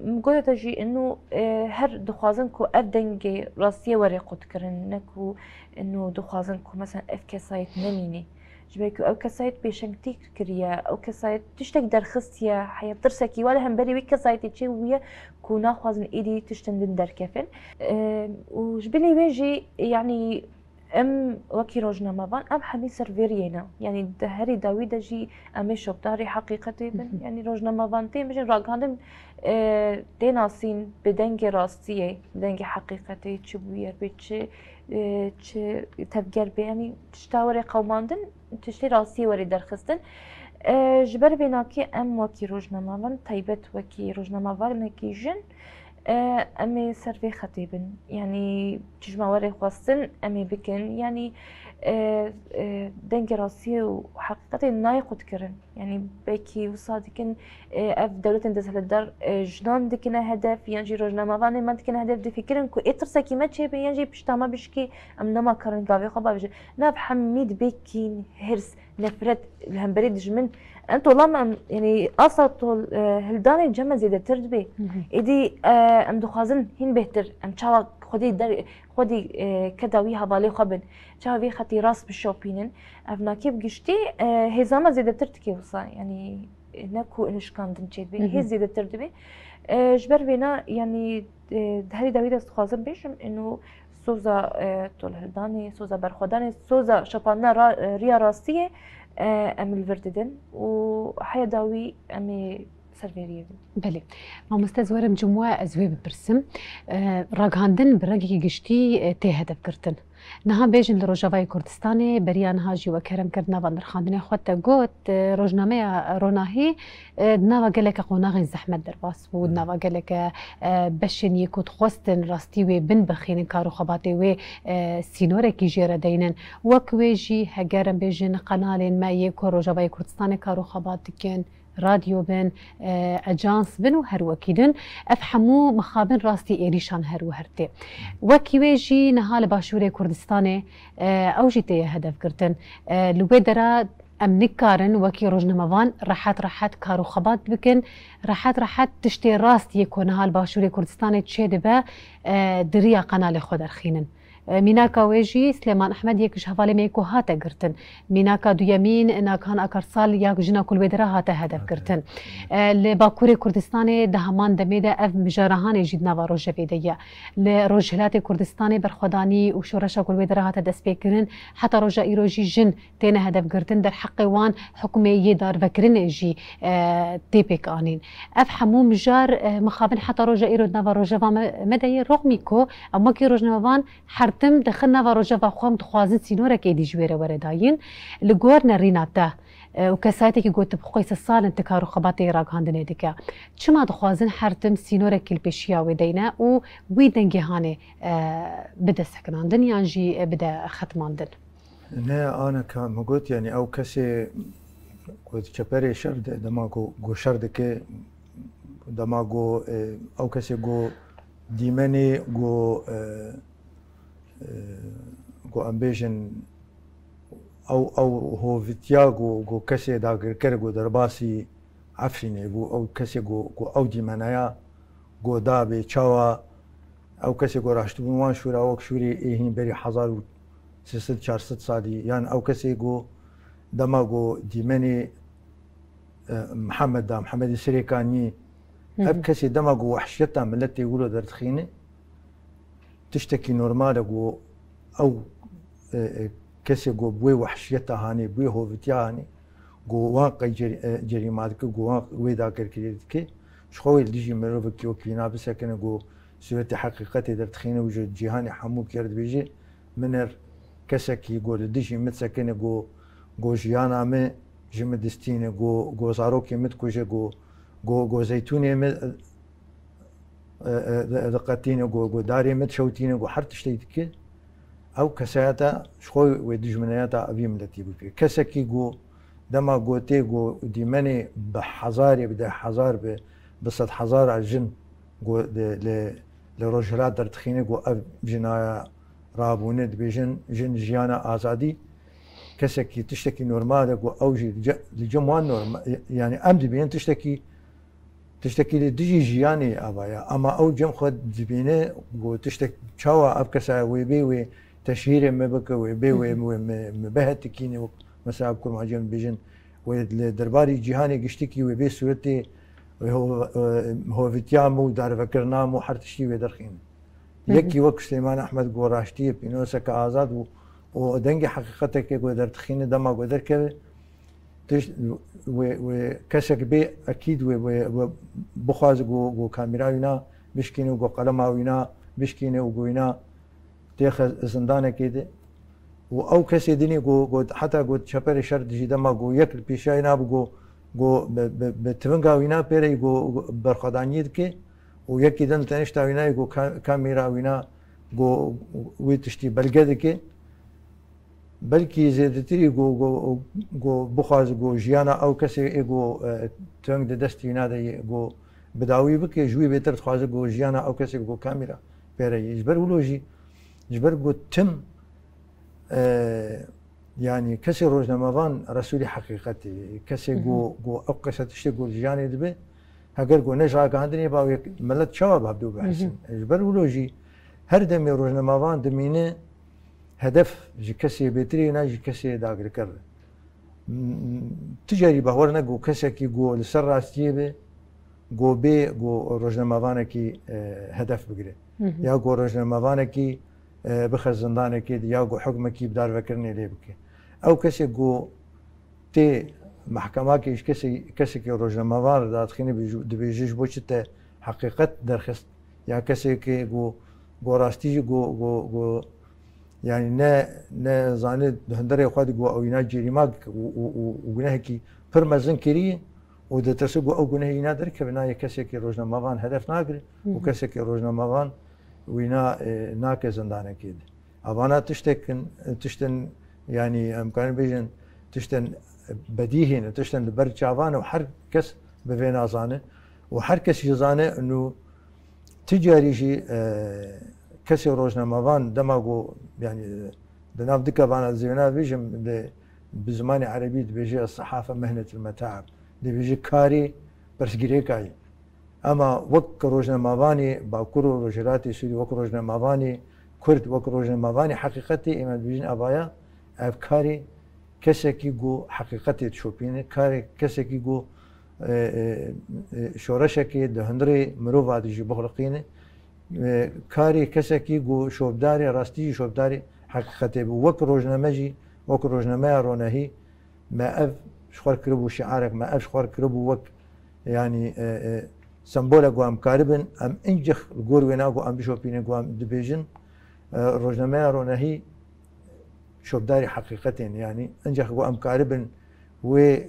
Min gote te jî ino her dixwazin ku ev dengê rastiyê were qutkirin, ne ku ino dixwazin ku mesela ev kesayet nemînê. Ji ber ku ew kesayet pêşengtî kiriye, ew kesayet tiştek derxistiye, heya tirsekî wa li hemberî wî kesayetê çêbûye ku naxwazin êdî tiştên din derkevin. Û ji bilî wê jî, yanî, em wekî rojnamevan, em hemî ser vê riyê ne. Yanî di herî dawî de jî em ê şopdarê heqîqetê bin. Yanî rojnamevan tên, bijin ragihandin, tê nasîn bi dengê rastiyê, bi dengê heqîqetê, çi bûyer bê, çi, çi tevger bê, yanî tişta were qewmandin, tiştê rastiyê were derxistin. Ji ber vê nakê em wekî rojnamevan, taybet wekî rojnamevanekî jin, em ê ser vê xetê bin. Yanî çi ji me were xwestin, em ê bikin. Yanî dengê rastiyê û heqîqetê nayê qutkirin. Yanî belkî wisa dikin, ev dewletên desthilatdar jinan dikine hedef, yan jî rojnamevanê me dikine hedef, difikirin ku ê tirsekî me çêbe, yan jî pişta me bişkî, em nema karin gavê xwe bavêjin. Nav hemî dibe kîn, hirs, nefret li hemberî dijmin. Em tola me, em, yanî asa tol, e, hildanê cem me zêdetir dibe. Êdî, e, em dixwazin hîn bêhtir, em çawa xwedî der, xwedî, e, keda wî hevalê xwe bin. Çawa vî xetî rast bişopînin. Ev nakê bi giştî, e, hêza me zêdetir dike wisa. Yanî, e, ne ku êno şikandin çêdibe, hêz zêdetir dibe. E, ji ber vêna, yanî, e, di herî dawî de ez dixwazim bêjim, êno soza, e, tolhildanê, soza berxwedanê, soza şopandina ra-, e, riya rastiyê, e, em li vir didin û heya dawî em ê ser vê riyê bin. Belê. Mamoste, ez werim cim we, ez wê bipirsim. E, ragihandin bi rengekî giştî, e, tê hedefgirtin. Niha bêjin li Rojavayê Kurdistanê, beriya niha jî we kerem kir nava nirxandinê xwe te got, e, rojnameya Ronahî, e, di nava geleke qonaxên zehmet derbas bû, di nava geleke, e, beşên yê ku dixwestin rastî wê bin bixînin kar û xebatê wê, e, sînorekî jê re deynin. Wek wê jî heger em bêjin qenalên me yê ku Rojavayê Kurdistanê kar û xebat dikin, radyo bin, e, ejans bin û her wekî din. Ev hemû mixabin rastî êrîşan her û her tê. Wekî wê jî niha li Başûrê Kurdistanê, e, ew jî têye hedef girtin. E, li wê dera em nikarin wekî rojnamevan rehet rehet kar û xebat bikin, rehet rehet tiştê rast yê ku niha li Başûrê Kurdistanê çêdibe, e, di riya qenalê xwe derxînin. E, mînaka wê jî Silêman Ehmed yek ji hevalê me yê ku hate girtin. Mînaka duyemîn Naghan Akarsal ya jina ku li wê dera hate hedef girtin. E, li Bakurê Kurdistanê di heman demê de ev mijara hanê jî di nava rojevê de ye. Li Rojhilatê Kurdistanê berxwedanî û şoreşa ku li wê dera hate destpêkirin, heta roja îro jî jin têne hedef girtin, derheqê wan hukmê yê darvekirinê jî, e, tê pêk anîn. Ev hemû mijar, e, mixabin heta roja îro di nava rojeva me, me de yê, rexmî ku em wekî rojnamevan her tim dixin nava rojeva xwe, em dixwazin sînorek êdî ji wê re were dayîn. Li gor nerîna te, e, û kesayetekî ku tu bi xwe sed sal in tu kar û xebatê ragihandinê dike, çima dixwazin her tim sînorekî li pêşiya wê deyne û wî dengê hanê, e, bide sekinandin yan jî, e, bide xetmandin? Ne, ana ka min got, yanî ew kesê ku di çeperê şer de, dema ku, ku şer dike, dema ku, e, ew kesê ku dîmenê ku, e, e, ku em bêjin ew, ew hovitiya ku, ku kesê dagirker ku derbasî Efrînê bû, ew kesê ku, ku ew dîmenaya ku dabê çawa ew kesê ku raştibûn wan şûra wek şûrê ê hîn berî hezar û sê sed çar sed salî, yan ew kesê ku dema ku dîmenê, e, Mihemed da, Mihemedê Sirêkaniyê, ev kesê dema ku wehşiyeta miletê wilo derdixîne, tiştekî normal e ku ew, e, e, kesê ku bi wê wehşiyeta hanê, bi wê hovitiya hanê, ku wan qey cerî-, e, cerîma dike, ku wan wê dagirkirî dike, ji xwe wê li dijî mirovekî wekî wîna bisekine, ku sûretê heqîqetê derdixîne û ji cîhanê hemû kê re dibêje, min er kesekî ku li dijî min disekine, ku, ku jiyana min ji min distîne, ku, ku zarokê min dikuje, ku, ku, ku zeytûnê min, e, e, di-, diqetîne, ku, ku darê min dişewtîne, ku her tiştê dike, ew kesayeta ji xwe wê dijminayeta vî miletî bike. Kesekî ku dema ku tê ku dîmenê bi hezarê, bi deh hezar, bi, bi sed hezara jin ku di, li, li Rojhilat derdixîne ku ev jinaya rabûne, dibêjin jin jiyana azadî, kesekî tiştekî normal e ku ew jî li ce-, li cem wan normal, yanî em dibînin tiştekî, tiştekî li dijî jiyanê ava ye. Ema ew cem xwe dibîne ku tiştek çawa ev kesa wê bê wê teşhîrê me bike, wê bê wê, wê me, me bihetikîne, wek mesela bi kurmancî em dibêjin, wê li derbarî cîhanê giştikî wê bê sûretê wê ho-, e, hovitiya me û darvekirina me û her tiştî wê derxîne. Yekî wek Silêman Ehmed ku raştî ye, pînoseke azad û, û dengê heqîqeteke ku derdixîne dema ku derkeve, tişt, wê, wê kesek bê ekîd wê, wê, wê bixwaze ku, ku kamîra wîna bişkîne û ku qelema wîna bişkîne û ku wîna têxe zindanekê de. Û ew kesê dinê ku, ku heta ku çeperê şer dijî dema ku yek li pêşiya wîna bi ku, ku bi, bi, bi tivinga wîna pê re ku berxwedaniyê dike û yekî din tenişta wîna yê ku ka-, kamîra wîna ku wî tiştî belge dike. Belkî zêdetirî ku, ku, ku bixwaze ku jiyana ew kesê ê ku, e, teng di destî wîna de yê ku bi dawî bike, ji wî bêtir dixwaze ku jiyana ew kesê ku kamîra pê re yê. Ji ber wilo jî, ji ber ku tim, e, yanî kesê rojnamevan resûlî heqîqetê, kesê ku, ku ew qese tiştê ku li jiyanê dibe, heger ku ne ji ragihandinê ba wê milet çawa bi hevdû bihsin? Ji ber wilo jî her demê rojnamevan dimîne hedef ji kesê bêtirê na ji kesê dagirker re. M-, m-, tu carî behwer neke ku kesekî ku li ser rastiyê be, ku bê ku rojnamevanekî, e, hedef bigire. Ya ku rojnamevanekî, e, bixe zindanekê de, ya ku hukmekî bi darvekirinê lê bike. Ew kesê ku tê mehkemakê ji kesê-, kesekî rojnamevan re dadixîne, dibêje ji bo çi te heqîqet derxist? Ya kesekê ku, ku rastî jî ku, ku, ku Yani ne, ne zanî di hundirê xwe de got ew îna cerîma û, û, û, û gunehekî pir mezin kirî û ditirse got ew gunehê îna derkeve, na yê kesekî rojnamevan hedef nagire û Hı hı. kesekî rojnamevan wîna, e, nake zindanekê de. Evana tiştek in, tiştin, yani em karin bêjin, tiştin bedîhî ne, tiştin li ber çavan û her kes bi vê nazane û her kes jî zane nû Ti carî jî, e, kesê rojnamevan dema ku, yani, di nav dike vana zêna vêjim, di, bi zimanê erebî dibêje, "As-sahafe mehnetul metaab." Dibêje, "Karê pirsgirêka ye." Ema wek rojnamevanê Bakur û Rojhilatê Sûrî, wek rojnamevanê Kurd, wek rojnamevanê heqîqetê, ême dibêjin, "Evaya, ev karê kesekî ku heqîqetê dişopîne, karê kesekî ku, e, e, e, şoreşekê di hundirê mirova de jî bixliqîne, e, karê kesekî ku şopdarê, rastî jî şopdarê heqîqetê bû." Wek rojname jî, wek rojnameya Ronehî me ev ji xwe kiribû şiarek, me ev ji xwe kiribû wek, yanî, e, e, sembolek ku em karibin, em incix li gor wêna ku em bişopînin, ku em dibêjin, e, rojnameya Ronehî şopdarî heqîqetên, yanî incek ku em karibin wê,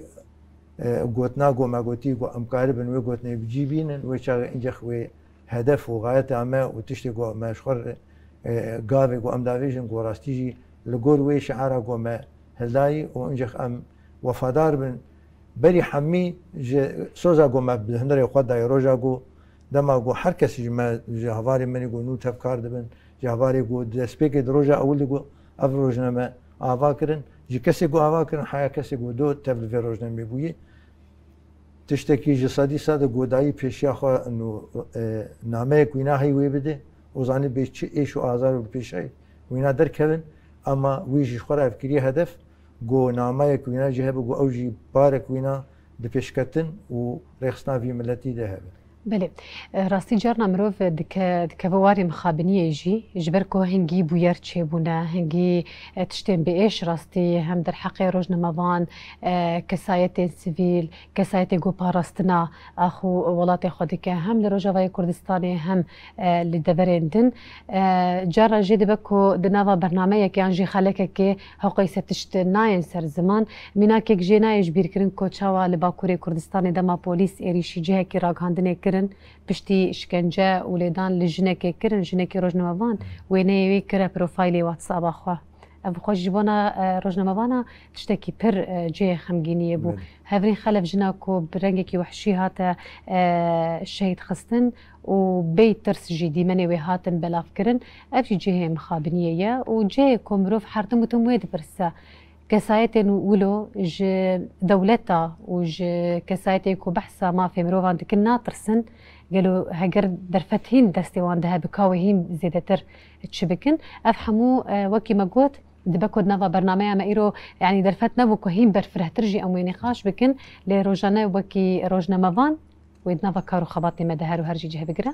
e, gotina ku me gotî ku em karibin wê gotinê bi cî bînin, wê çaxê incek wê hedef û gayeta me û tiştê ku me ji xwe re, e, gavê ku em davêjin ku rastî jî li gor wê şiara ku me hildayî û incek em wefadar bin. Berî hemî ji soza ku me bi hundirê xwe dayê roja ku Dema ku her kes ji me, ji hevalên min ê ku nû tevkar dibin, ji hevalê ku di destpêkê di roja ewil de ku ev rojname ava kirin, ji kesê ku ava kirin, heya kesê ku do tev li vê rojnamê bûye. Tiştekî ji sedî sed û godayî pêşiya xwe nû, e, nameyek wîna hey wê bide û zanî bê çi êş û azar û li pêşayê wîna derkevin, ema wî jî ji xwe re ev kiriye hedef, ku nameyek wîna jî hebe, ku ew jî barek wîna di pêşketin û rêxistina vî miletî de hebe. Belê. E, rastî carna mirov dike-, dikeve warê mixabiniyê jî, ji ber ku hingî bûyer çêbûne, hingî, e, tiştên bi êş rastî hem derheqê rojnamevan, e, kesayetên sivîl, kesayetê ku parastina ax û welatê xwe dike, hem li Rojavayê Kurdistanê hem, e, li deverên din. E, cara jê dibe ku di nava bernameyekê yan jî xelekekê heqî se tişt nayên ser ziman. Mînakek jê nayê ji bîr kirin ku çawa li Bakurê Kurdistanê dema polîs êrîşî cihekî ragihandinê kirin, piştî şikence û lêdan li jinekê kirin, jinekî rojnamevan wêneyê wê kire profaylê WhatsApp-a xwe. Ev xwe ji bona, e, rojnamevana tiştekî pir, e, cihê xemgîniyê bû. Belê. Hevrîn Xelef jina ku bi rengekî wehşî hate, e, şehîd xistin û bêyî tirs jî dîmenê wê hatin belavkirin, ev jî cihê mixabiniyê ye û cihê ku mirov her tim û tim wê dipirse, kesayetên wilo ji dewleta û ji kesayetê ku behsa mafê mirovan dikin natirsin? Gelo heger derfet hîn destê wan de hebe, ka wê hîn zêdetir çi bikin? Ev hemû, e, wekî me got, dibe ku di nava bernameya me îro, yanî derfet nebû ku hîn berfirehtir jî em wê nîqaş bikin, lê rojane wekî rojnamevan wê di nava kar û xebatê me de her û her jî cih bigire.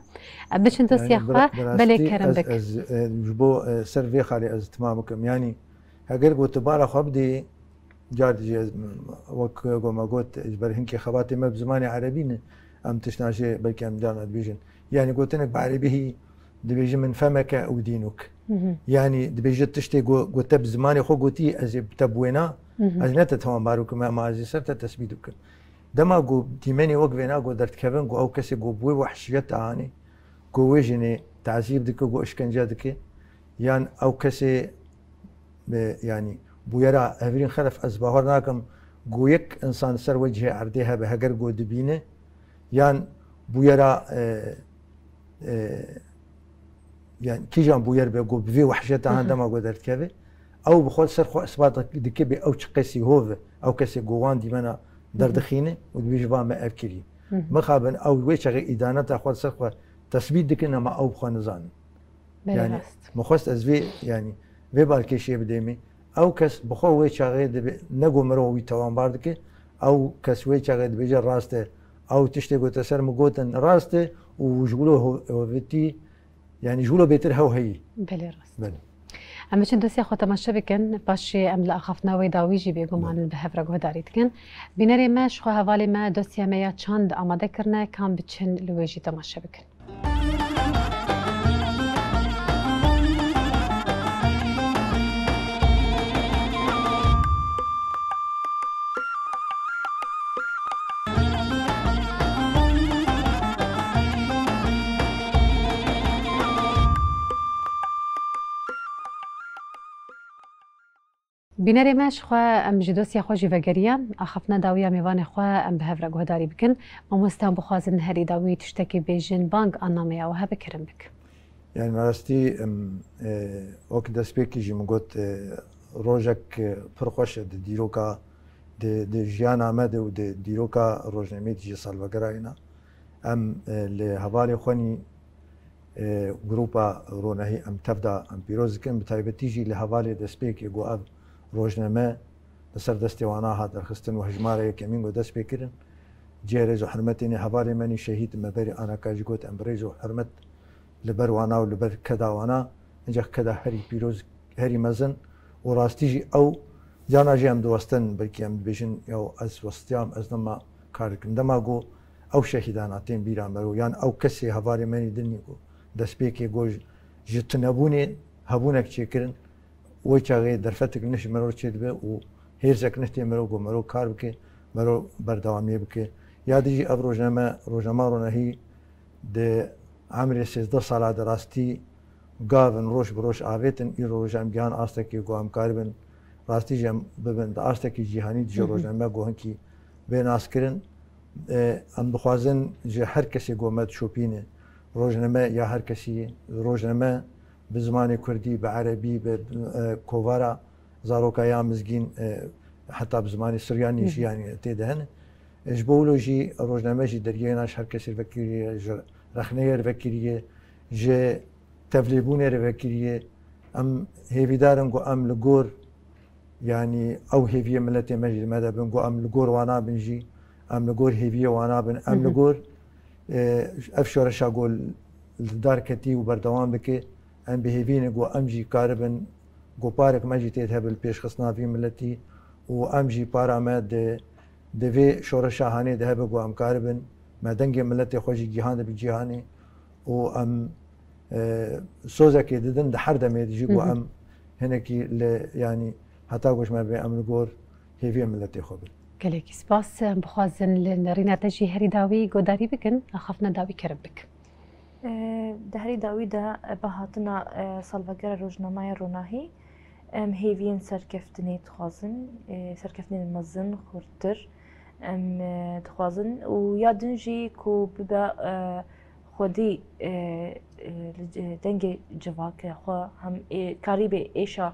Em biçin dosya Yanî xwe, bira-, bi belê rastî kerem ez, bik. ez, e, ji bo, e, ser vê xalê ez timam bikim. Yanî heger gotibara xwe bidê, Car jî ez, wek ku me got, ji ber hinkê xebatê me bi zimanê erebî ne, em tiştan jê belkî em carna dibêjin. Yanî gotinek bi erebî hî dibêje, "Min femeke ew dînuk." Hı hı. Yanî dibêje tiştê ku, ku te bi zimanê xwe gotî, ez ê te bi wêna, Hı hı. ez ne te tawanbar bikim, ema ez ê ser te tesbît bikim. Dema ku dîmenê wek vêna ku derdikevin, ku ew kesê ku bi wê wehşiyeta anî, ku wê jinê tazîb dike, ku işkence dike, yan ew kesê Bi, yanî, bûyera Hevrîn Xelef ez bawer nakim ku yek însan ser wecihê erdê hebe heger ku dibîne, yan bûyera, e, e, yan kîjan bûyer be ku bi vê wehşeta Hı hı. han dema ku derdikeve, ew bi xwe ser xwe isbat dike bê ew çi qesî hov e, ew kesê ku wan dîmena Hı hı. derdixîne û dibêje va me ev kiriye. Hı hı. Mixabin ew wê çaxê îdaneta xwe li ser xwe tesbît dikin, ema ew bi xwe nizanin. Belê, Yanî, rast. min xwest ez vê, yanî, vê balkêşiyê bidêmê. Ew kes bi xwe wê çaxê dibe, ne ku mirov wî tawanbar dike, ew kes wê çaxê dibêje rast e. Ew tiştê ku te ser min gotin rast e û ji wilo ho-, hovitî, yanî ji wilo bêtir hew heyî. Belê, rast. Belê. Em biçin dosya xwe temaşe bikin, paşê em li axaftina wê dawî jî bêguman Belê. bi hev re guhdarî dikin. Bînerê me ji xwe hevalê me dosya me ya çand amade kirine, kam biçin li wê jî temaşe bikin. Bînerê me ji xwe em ji dosya xwe jî vegeriyan, axaftina dawî ya mêvanê xwe em bi hev re guhdarî bikin. Mamoste em bixwazin herî dawî tiştekî bêjin, bang an nameya we hebe, kerem bik. Yani me rastî, em, e, wek destpêkî jî min got, e, rojek, e, pir xweş e di dîroka, di, di jiyana me de û di dîroka rojnameyê de jî salvegera ina. Em, e, li hevalê xwe nî, e, grupa Ronahî em tev de em pîroz dikin, bi taybetî jî li hevalê destpêkê ku ev rojname li ser destê wana hat derxistin û hejmara yekemîn ku dest pê kirin. Cihê rêz û hurmetê nê hevalê me nî şehîd me berî anaka jî got em bi rêz û hurmet li ber wana û li ber keda wana, ancak keda herî pîroz, herî mezin û rastî jî ew cana jî em diwestin, belkî em dibêjin, ya ez westiyam, ez dema kar dikim. Dema ku ew şehîdana tên bîra mero, yan ew kesê hevalê me nî din nî ku destpêkê ku ji tunebûnê hebûnek çêkirin, wê çaxê derfetek neh ji mero çêdibe û hêrsek neh tê mero ku mero kar bike, mero berdewamiyê bike. Ya dî jî ev rojname, rojnama Ronahî di emrê sêzdeh sala de rastî gavin roj bi roj avêtin, îro roj em gihan astekê ku em karibin rastî jî em bibin di astekî cîhanî dijî rojname ku hinkî bê naskirin. E, em dixwazin ji her kesê ku me dişopîne rojname ya her kesî, rojname bi zimanê kurdî, bi erebî, bi, e, kovara zaroka ya mizgîn, e, heta bi zimanê siryanî jî, yani tê de hene. E, ji bo wilo jî rojname jî dergehê na ji her kesê re vekiriye, ji rexneyê re vekiriye, ji tevlêbûnê re vekiriye. Em hêvîdar in ku em li gor, yanî ew hêviyê miletê me jî li me de bin, ku em li gor wana bin jî, em li gor hêviyê wana bin, em li gor, e, ev şoreşa ku li dar ketî û berdewam dike, em bi hêvî ne ku em jî karibin, goparek me jî tê de hebe li pêşxistina vî miletî û em jî para me di, di vê şoreşa hanê de hebe ku em karibin, me dengê miletê xwe jî gihandibin cîhanê û em, e, sozekê didin di her demê de jî ku em hinekî li, yanî heta ku ji me bê em li gor hêviyê miletê xwe bin. Gelekî spas. Em bixwazin li nerîna te jî herî dawî godarî bikin, axaftina dawî kerem bik. E, di herî dawî de, e, bi hatina, e, salvegera rojnameya Ronahî, em hêviyên serkeftinê dixwazin, e, serkeftinên mezin, xurttir em, e, dixwazin û ya din jî ku bibe, e, xwedî, e, e, li c-, dengê civaka xwe hem ê, karîbe êşa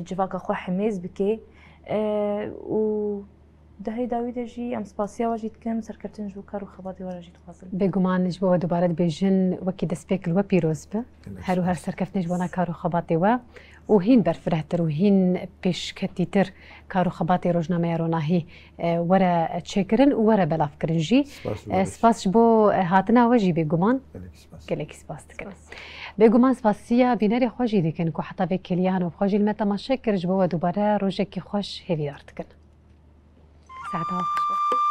civaka xwe hemêz bike, e, û Di herî dawî de jî em spasiya we jî dikin, serkeftin ji bo kar û xebatê we re jî dixwazin. Bêguman ji bo we dubare dibêjin, wekî destpêk li we pîroz be. Gelek spas. Her û her serkeftinê ji bona kar û xebatê we û hîn berfirehtir û hîn pêşketîtir kar û xebatê rojnameya Ronahî, e, were çêkirin û were belavkirin jî. Spas û E, berî. Spas ji bo, e, hatina we jî bêguman. Gelek spas. Gelekî spas dikin. Spas. Bêguman spasiya bînerê xwe jî dikin ku heta vê kêliya hano bi xwe jî li me temaşe kir, ji bo we dubare rojekî xweş hêvîdar dikin. Saeta we xweş be.